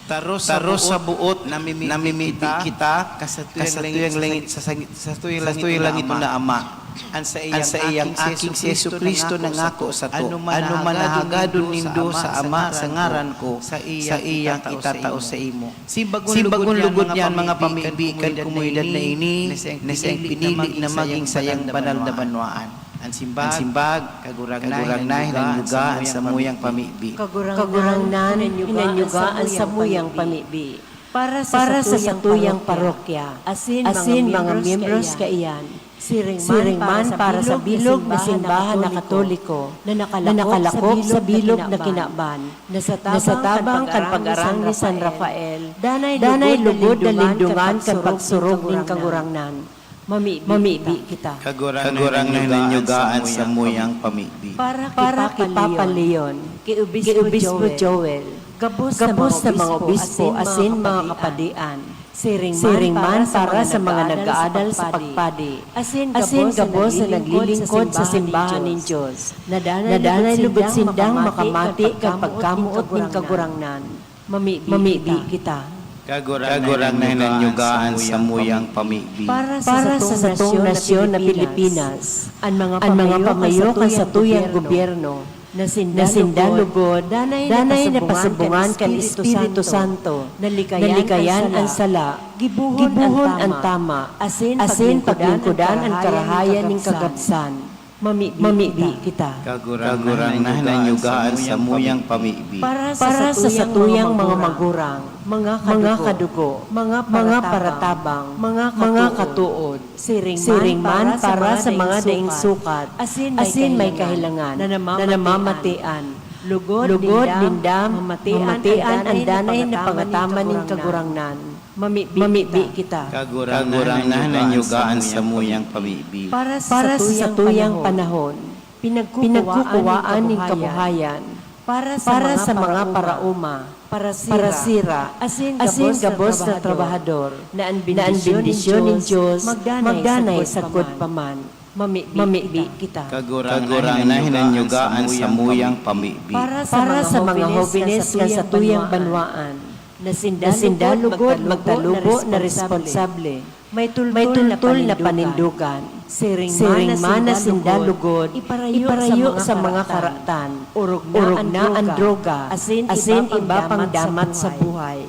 Taro sa buot, namimibi kita, kasatuyang langit, sa sangit, sa satuyang langit na Ama. An saiyang Aking si Jesu-Cristo nangako sato, anoman na hagadon nindo sa Ama sa ngaran ko, saiyang itatao saimo. Simbagon lugod niyan, mga pamibi, kan komunidad na ini, na saiyang pinili na magin sayang banal na banwaan. An simbag, Kagurangnan, hinanyuga an samuyang pamibi. Kagurangnan, hinanyuga an samuyang pamibi. Para sa satuyang parokya, asin mga miyembros kaiyan, siring man para sa bilog na simbahan na Katoliko, na nakalakop sa bilog na kinaban, na sa tabang kan pag-arang ni San Rafael, danay lugod na lindongan kan pagsurog nin Kagurangnan. Mamibi kita. Kagurangnan, hinanyuga an samuyang pamibi. Para ki Papa Leon, ki Obispo Joel, gabos na mga obispo asin mga kapadian, siring man para sa mga nag-aadal sa pagpadi, asin gabos na naglilingkod sa simbahan nin Dios, na danay lugod sindang makamati kan pagkamoot nin Kagurangnan. Mamibi kita. Kagurangnan, hinanyuga an samuyang pamibi. Para sa satong nasyon na Pilipinas, an mga pamayo kan satuyang gobyerno, na sinda lugod, danay na pasubongan kan Espiritu Santo, na likayan an sala, gibohon an tama, asin paglingkodan an karahayan nin kagabsan. Mamibi kita. Kagurangnan, hinanyuga an samuyang pamibi. Para sa satuyang mga magurang, mga kadugo, mga paratabang, mga katood, siring man para sa mga daing sukat, asin may kahilangan, na namamatian, lugod ninda mamatian an danay na pangataman nin Kagurangnan. Mamibi kita. Kagurangnan, hinanyuga an samuyang pamibi. Para sa satuyang panahon, pinagkukuwaan nin kabuhayan, para sa mga paraoma, parasira, asin gabos na trabahador, na an bendisyon nin Dios magdanay sagkod pa man. Mamibi, mamibi kita. Kagurangnan, hinanyuga an samuyang pamibi. Para sa mga hobenes kan satuyang banwaan, na sinda lugod magtalubo na responsable. May tultol na panindogan. Siring man na sinda lugod, iparayo sa mga karatan. Orog na an droga, asin iba pang damat sa buhay.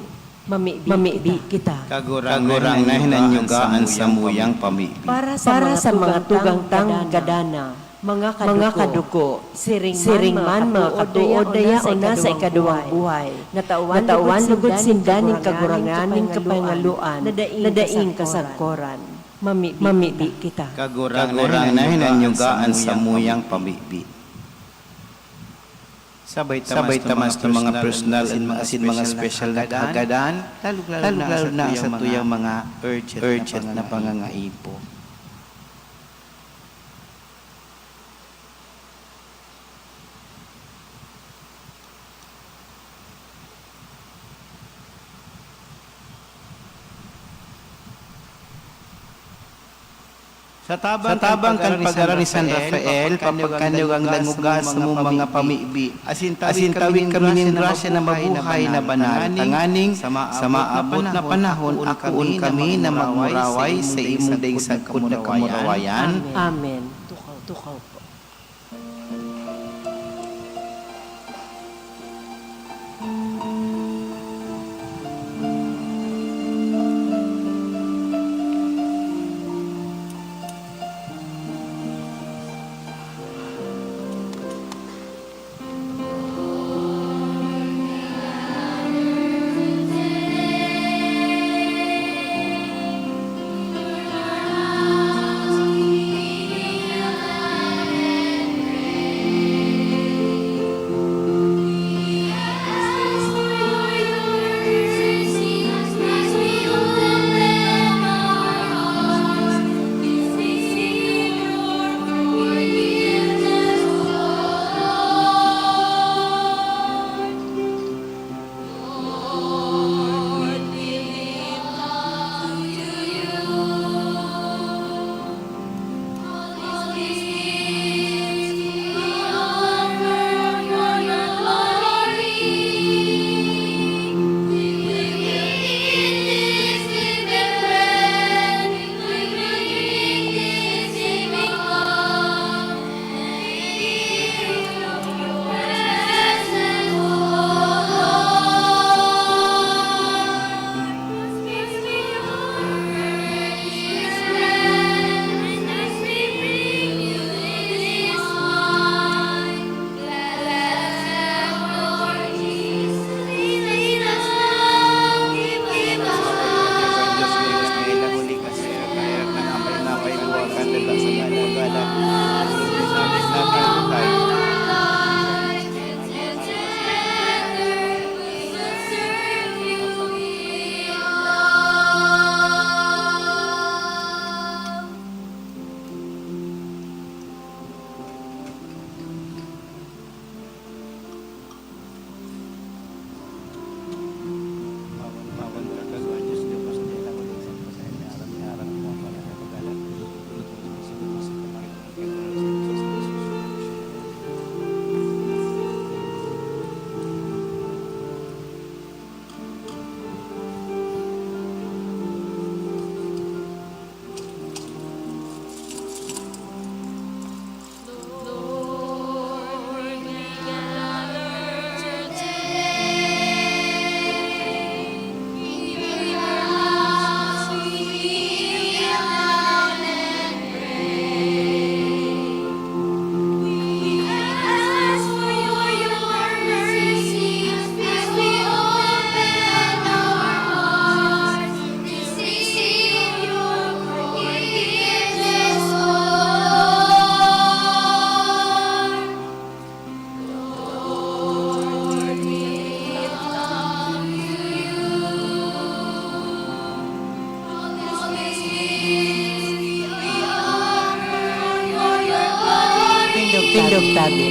Mamibi kita. Kagurangnan, hinanyuga an samuyang pamibi. Para sa mga tugang tang gadana, mga kaduko, siring man mga katood, dayaon na sa ikaduwang buhay, natawan lugod sinda nin Kagurangnan nin kapangaloan na daing kasagkoran. Mamibi kita. Kagurangnan, hinanyuga an samuyang pamibi. Sabay ta mas mga personal asin mga special na kahagadan, lalong-lalo na sa tuyang mga urgent na pangangaipo. Sa tabang kan pagara ni San Rafael, papagkanyog an dangoga samo mga pamibi. Asin tawi kami nin grasya na mabuhay na banal, tanganing sa maabot na panahon, akoon kami na magmuraway sa imong daing sagkod na kamurawayan. Amen. Tukaw, tukaw po. Pindog tabi.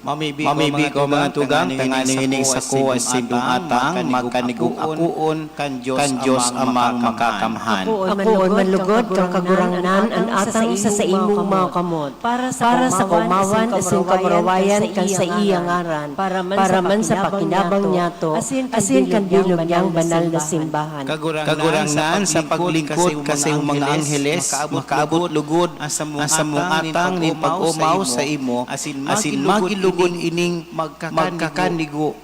Mamibi ko, mga tugang, tanganing ining sako an saindong atang, magkanigo-akoon kan Dios Amang Makakamhan. Akoon man lugod kan Kagurangnan an atang sa saimong mga kamot, para sa kaomawan asin kamurawayan kan saiya ngaran, para man sa pakinabang niyato, asin kan bilog niyang banal na simbahan. Kagurangnan, sa paglingkod kan saimong mga angheles, makaabot lugod an samong atang nin pag-omaw saimo, asin magin lugod ining magkakanigo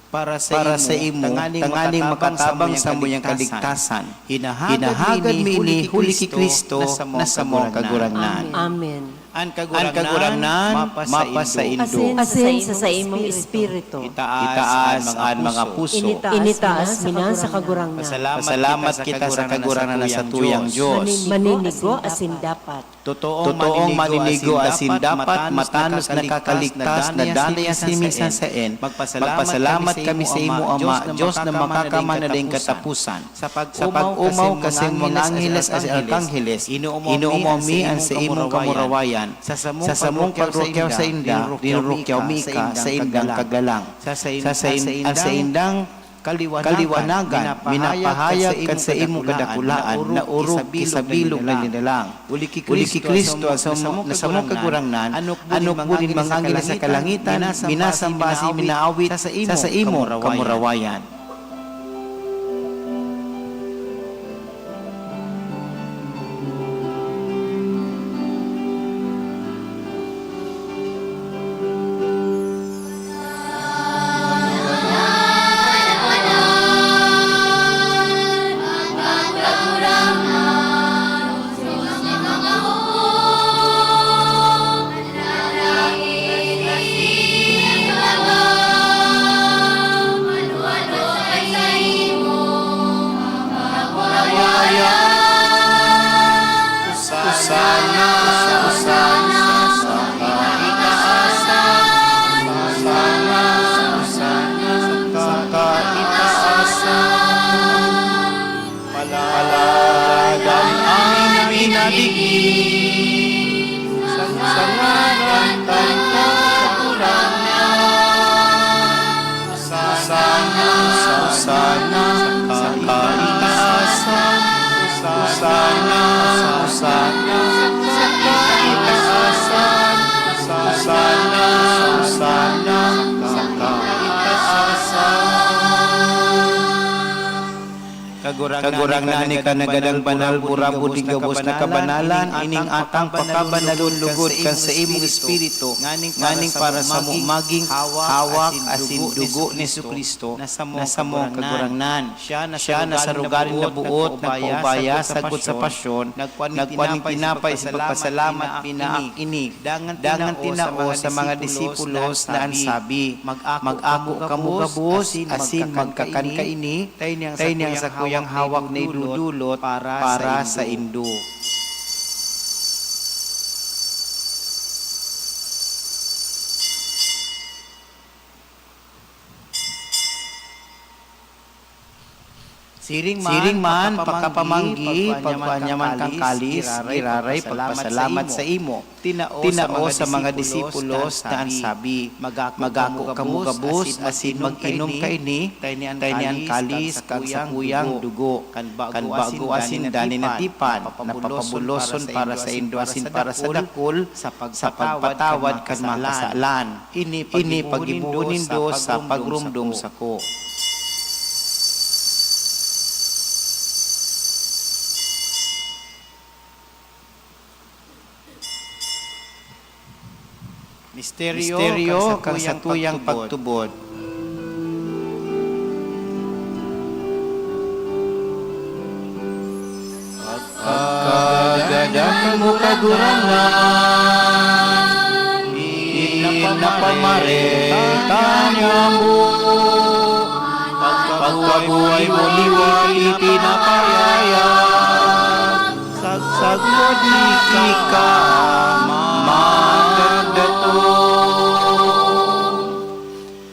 para saimo, tanganing makatabang sa saimong kaligtasan. Hinahagad mi ini huli ki Cristo na samong Kagurangnan. Amen. An Kagurangnan mapasaindo. Asin sa saimong espiritu. Itaas an mga puso. Initaas mi na sa Kagurangnan. Pasalamat kita sa Kagurangnan na satuyang Dios. Maninigo asin dapat. Totoong maninigo asin dapat matanos nakakaligtas na danay an siminsan saen. Magpasalamat kami saimo, Ama, Dios na Makakamhan na daing kataposan. Sa pag-omaw kan saimong mga angheles asin arkanheles, inoomawon mi an saimong kamurawayan. Sa samong pagrukyaw sainda, rinurukyaw mi ika saindang kagalang. Sa sain-, an saindang kaliwanagan, minapahayag kan saimong kadakulaan na orog ki sa bilog na linalang. Huli ki Cristo, na samong Kagurangnan, an hukbo nin mga angheles sa kalangitan, minasamba asin minaawit sa saimong kamurawayan. Hosana, Hosana sa kaitaasan, Hosana, Hosana sa kaitaasan. Paladan an minadigdi sa ngaran kan Kagurangnan. Hosana, Hosana sa kaitaasan, Hosana, Hosana sa kaitaasan, Hosana, Hosana sa kaitaasan. Kagurangnan, ika na gadang banal, burabod nin gabos na kabanalan, ining atang pakabanalon lugod kan saimong Espiritu, nganing para samo magin hawak asin dugo ni Jesu-Cristo na samong Kagurangnan. Siya na sa rogaring naboot, nagpaubaya sagkod sa pasyon, nagkuan nin tinapay asin pagpasalamat, pinaak ini. Dangan tinao sa mga disipulos na an sabi, "Mag-ako kamo gabos asin magkakan kaini, ta ini an sakuyang hawak na idodolot para saindo." Siring man, pakapamanggi, pagkua niya man kan kalis, giraray pagpasalamat saimo. Tinao sa mga disipulos na an sabi, "Mag-ako kamo gabos asin mag-inom kaini, ta ini an kalis kan sakuyang dugo, kan bago asin danay na tipan, na papabuloson para saindo asin para sa dakul, sa pagpatawad kan mga kasalan." Ini paggibohon nindo sa pagromdom sako. Misteryo kan satuyang pagtubod. Pagkagadan mo, Kagurangnan, ipinapamareta niamo. Pagkabuhay mo liwat ipinapahayag, sagkod na ika magdadatong.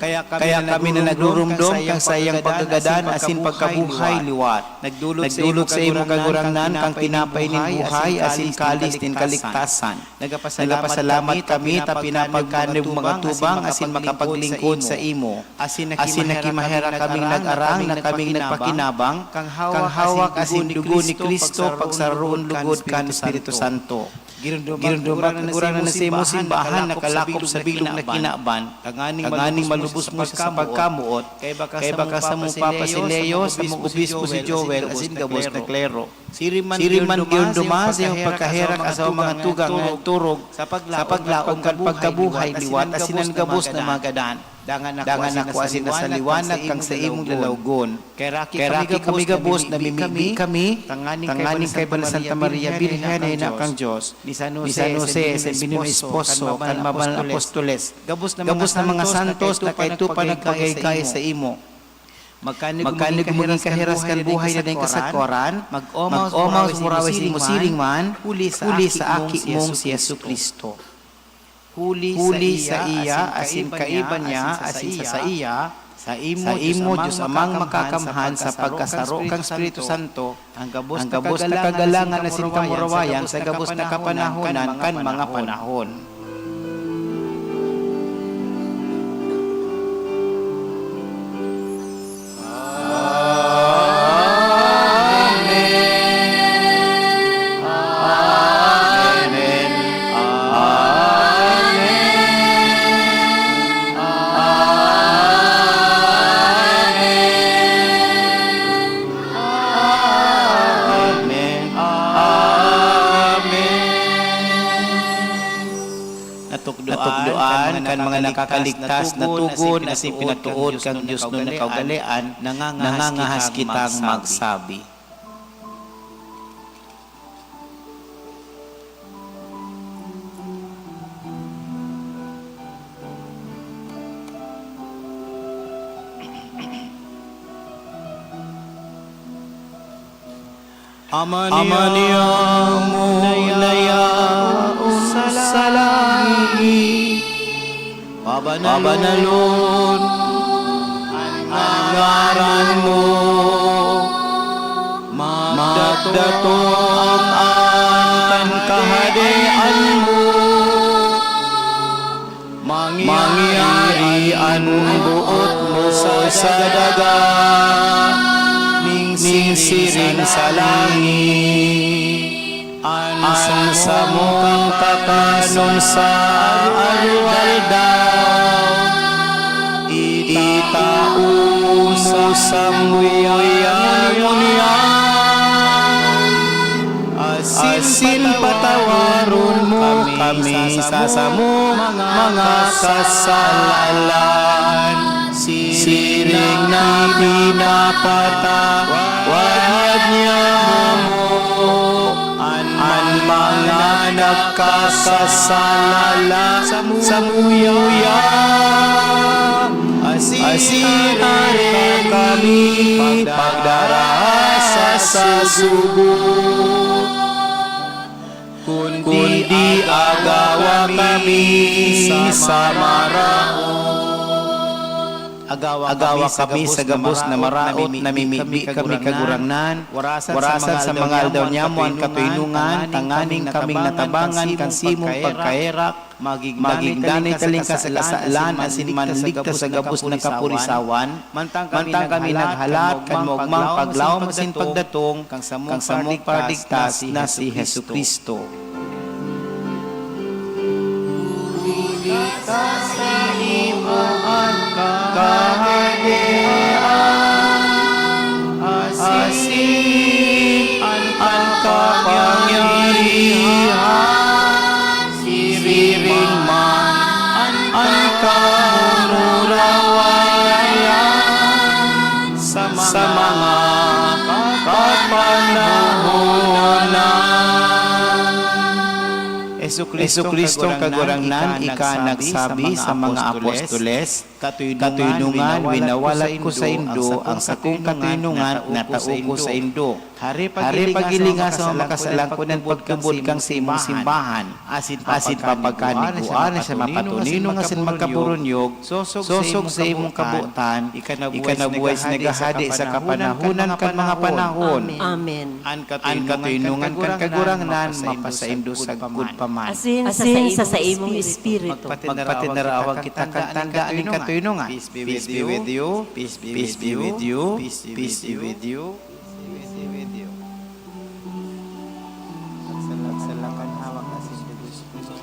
Kaya Kaya kami na nagrurumdom kan saiyang pagkagadan asin pagkabuhay liwat. Nagdolot saimo, Kagurangnan, kan tinapay nin buhay asin kalis nin kaligtasan. Nagapasalamat kami ta pinapagkan mo mga tubang asin makapaglingkod saimo. Asin nakimaherak kaming nag-arang na kaming nagpakinabang kan hawak asin dugo ni Cristo pagsaroon lugod kan Espiritu Santo. Giromdoman, Kagurangnan, na saimong simbahan nakalakop sa bilog na kinaban, tanganing malubos mo sa pagkamoot, kaiba ka samong Papa si Leo, samong obispo si Joel, asin gabos na klero. Siring man, Giromdoman, sa iyong pagkaherak sa mga tugang na nagturog sa paglaom kan pagkabuhay liwat asin an gabos na mga gadan. Dangan ako asin sa liwanag kan saimong lalawgon. Kaya raki kami gabos, namimibi kami, tanganing kaiba ni Santa Maria Birhen na ina kan Dios, ni San Jose, sa binong esposo, kan mabanal na apostoles, gabos na mga santos na kaidto pa nagpagaygay saimo. Magkanigomong kaheras kan buhay na daing kasagkoran, mag-omaw sa muraway saimo siring man, huli sa aki mong si Jesu-Cristo. Huli saiya asin kaiba niya asin sa saiya, saimo, Dios Amang Makakamhan, sa pagkasaro kan Espiritu Santo, an gabos na kagalangan asin kamurawayan sa gabos na kapanahonan kan mga panahon. Natukdoan kan mga nakakaligtas na tugon asin pinatuod kan diosnon na kaugalean, nangangahas kitang magsabi. Ama niamo na yaon sa langit, pabanalon an ngaran mo, magdatong an kahadean mo, mangyari an boot mo sa daga, ning siring sa langit. An samong kakanon sa aroaldaw, itao mo samo ngunyan, asin patawaron mo kami sa samong mga kasalanan, siring na pinapatawad niamo an mga nagkakasala samuya, asin dai kami pagdara sa sugo, kundi agawa kami sa maraot. Agawa kami sa gabos na maraot, namimibi kami, Kagurangnan. Warasan sa mga aldaw niamo an katoninongan, tanganing kaming natabangan kan simong pagkaherak, maging danay talingkas sa kasalan, asin manligtas sa gabos na kapurisawan, mantang kami naghalat kan maogmang paglaom asin pagdatong kan samong Paraligtas na si Jesu-Cristo. Huli ta saimo an kahadean, asin an kapangyarihan, siring man an kamurawayan sa mga kapanahonan. Jesu-Cristong Kagurangnan, ika nagsabi sa mga apostoles, "Katoynungan, winawalat ko saindo ang sakong katoynungan na tao ko saindo. Hari, pagilinga sa mga kasalan ko nin pagtubod kan saimong simbahan. Asin papagkanigua na siya mapatoninong asin magkaburunyog, sosog sa imong kabotan, ika na buhay asin naghahade sa kapanahonan kan mga panahon." Amen. An katoynungan kan Kagurangnan mapasaindo sagkod pa man. Asin sa saimong espiritu. Magpatinaraawag kita kan tanda nin katoynungan. Peace be with you. Peace be with you. Peace be with you. Peace be with you. Magsalak-salak an hawak asin dugos-dugos.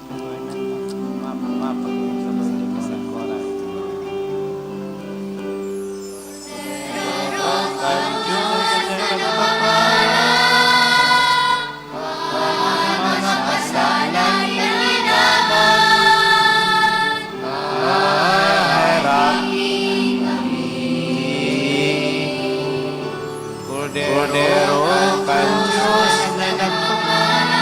Kordero kan Dios na nagpapara.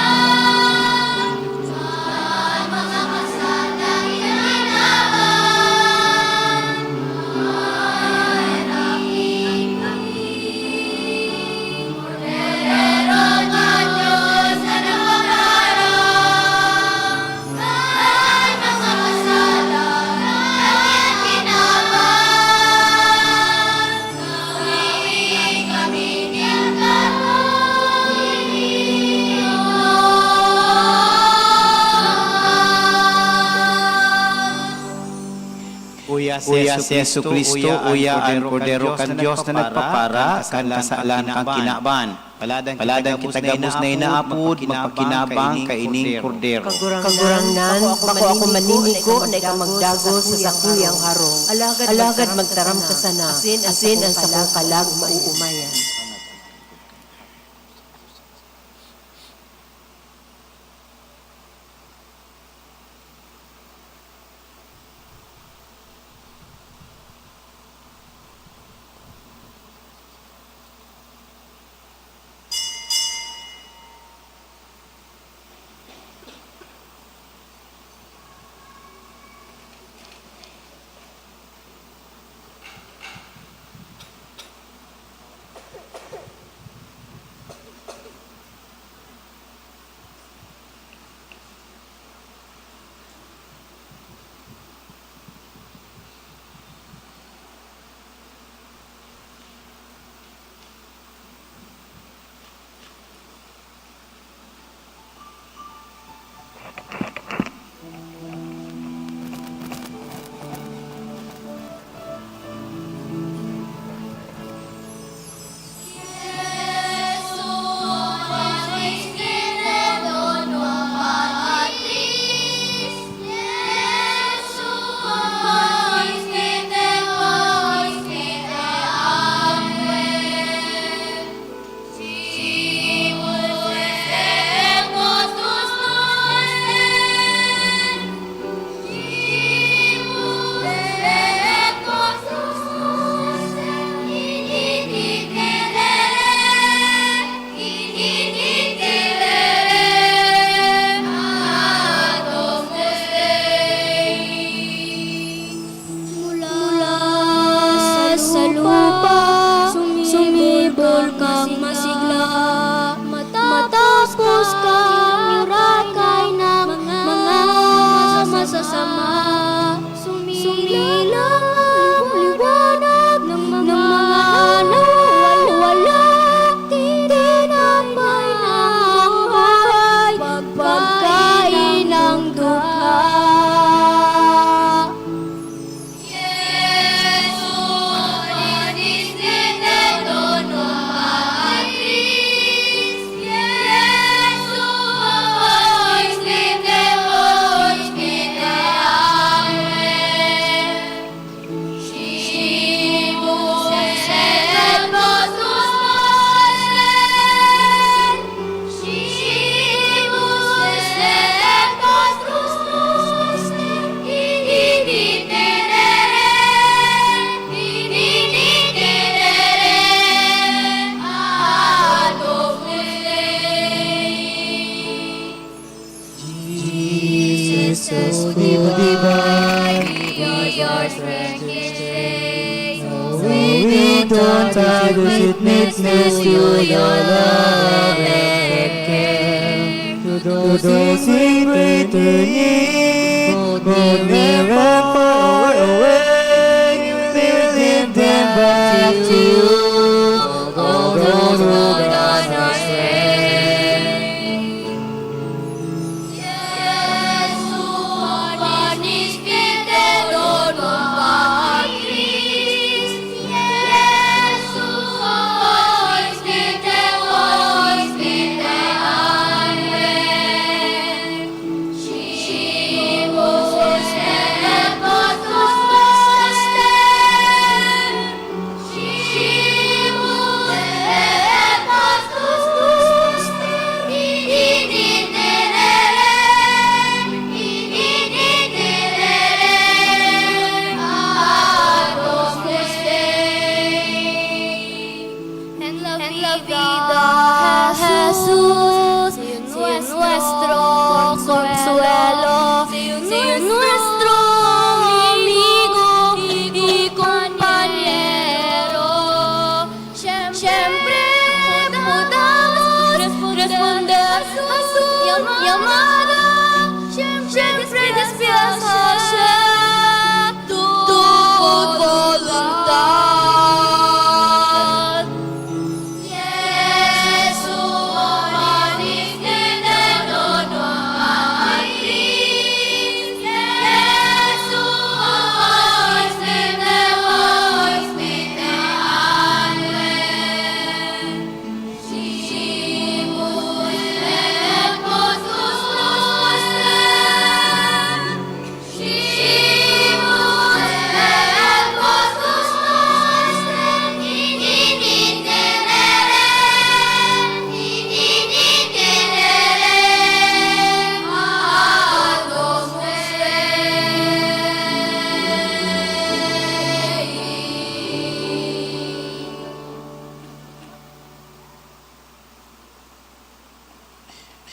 Uya si Jesu-Cristo, uya an Kordero kan Dios na nagpapara kan kasalan kan kinaban. Paladan kita gabos na inaapod, magpakinabang kaining Kordero. Kagurangnan, bako ako maninigo na ika magdagos sa sakuyang harong. Alagad magtaram ka sana, asin an sakong kalag mauumayan. Just divine, be yours, precious grace. Knowing the time is it meets next to your love and care. To those in greater need, both near and far away, we lift them back to you. All those who gone astray. En la vida, Jesús, si nuestro consuelo, si nuestro amigo y compañero. Siempre podamos responder a su llamada. Siempre despedirse a tu voluntad.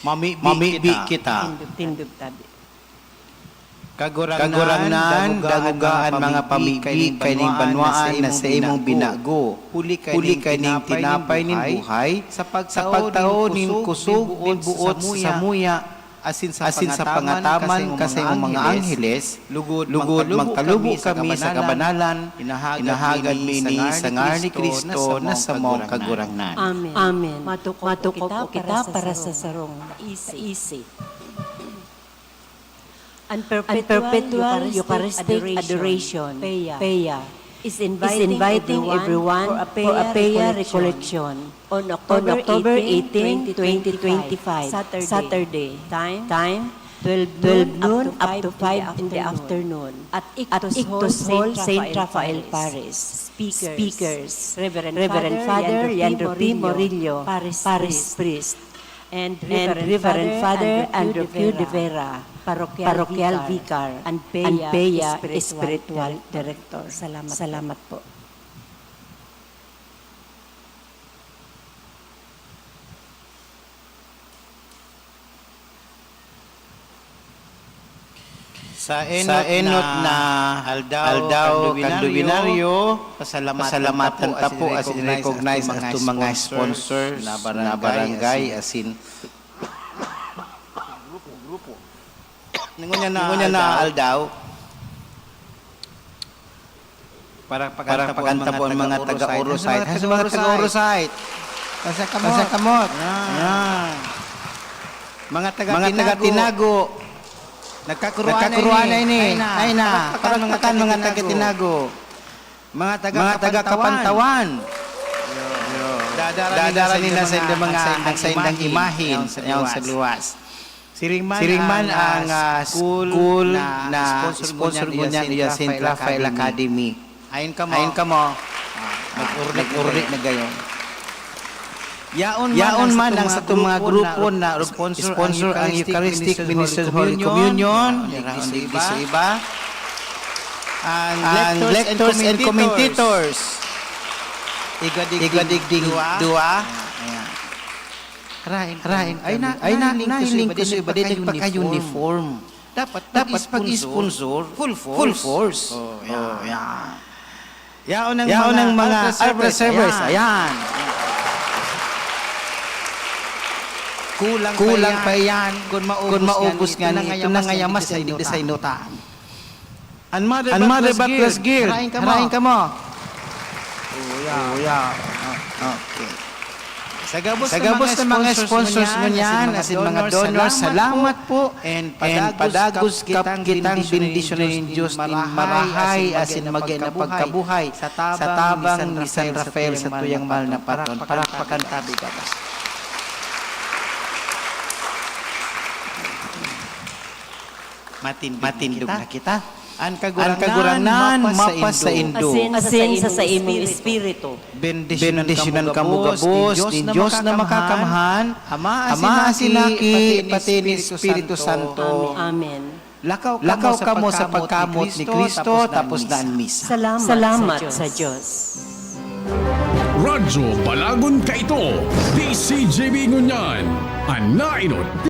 Mamibi kita. Tindog, tindog tabi. Kagurangnan, dagugaan mga pamibi kaining banwaan na sa imong binago. Huli kaining tinapay nin buhay, sa pagtao nin kusog nin buot sa samuya, asin sa pangataman ka sa imong mga angheles, lugod magkalubo kami sa kabanalan, inahagad mi ini sa ngaran ni Cristo na samong Kagurangnan. Amen. Matukok kita para sa sarong paisi. An Perpetual Eucharistic Adoration, PEA, is inviting everyone for a PEA recollection on October eighteen, twenty twenty-five, Saturday. Time, twelve noon up to five in the afternoon at Ictus Hall, Saint Raphael Paris. Speakers, Reverend Father Leandro P. Morillo, Parish Priest. And Reverend Father Andrew Q. De Vera, Parochial Vicar and PEA Spiritual Director. Salamat po. Sa enot na aldaw kan Nobyunaryo, pasalamatan ta po asin recognize an mga sponsors na barangay asin ngunyan na aldaw. Para pakanta po ang mga taga-Orosite. Sa mga taga-Orosite. Sa kamot. Yan. Mga taga-Tinago. Nagkakuruan na ini. Ay na. Palakpakan mga taga-Tinago. Mga taga-Kapantawan. Dadara nila sa mga, ang saindang imahin sa liwas. Siring man ang, ah, school na sponsor ngunyan, iya Saint Raphael Academy. Ayon kamo. Ah, nag-ordi na gayon. Yaon man ang satong mga grupo na sponsor ang Eucharistic Ministers Holy Communion, digdi sa iba. Ang lectors and commentators. Igwa digding duwa. Ayan. Karaing, karaing, ay na, ay na, nahiling ko sa iba, di nagpaka-uniform. Dapat, dapat mag-sponsor, full force. Full force. Oh, yan. Oh, yan. Yaon ang mga altar servers, ayan. Kulang pa iyan. Kun maubos nga, ito na ngaya mas digdi sa inutan. An Mother Bacla's Guild, harain kamo. Oh, yeah. Oh, yeah. Oh, okay. Sa gabos na mga sponsors ngunyan, asin mga donors, salamat po. And padagos kap kitang bendisyonan nin Diyos nin marahay asin magin na pagkabuhay sa tabang ni San Rafael sa tuyang mahal na patron. Palakpakan ta, bigabas. Matindog na kita. An Kagurangnan mapasa indo. Asin sa saimong espiritu. Bendisyonan kamo gabos nin Dios na Makakamhan, Ama asin Aki, pati nin Espiritu Santo. Amen. Lakaw kamo sa pagkamot ni Cristo, tapos na an misa. Salamat sa Dios. Radyo Balagon kaito, D C G B ngunyan, an nainot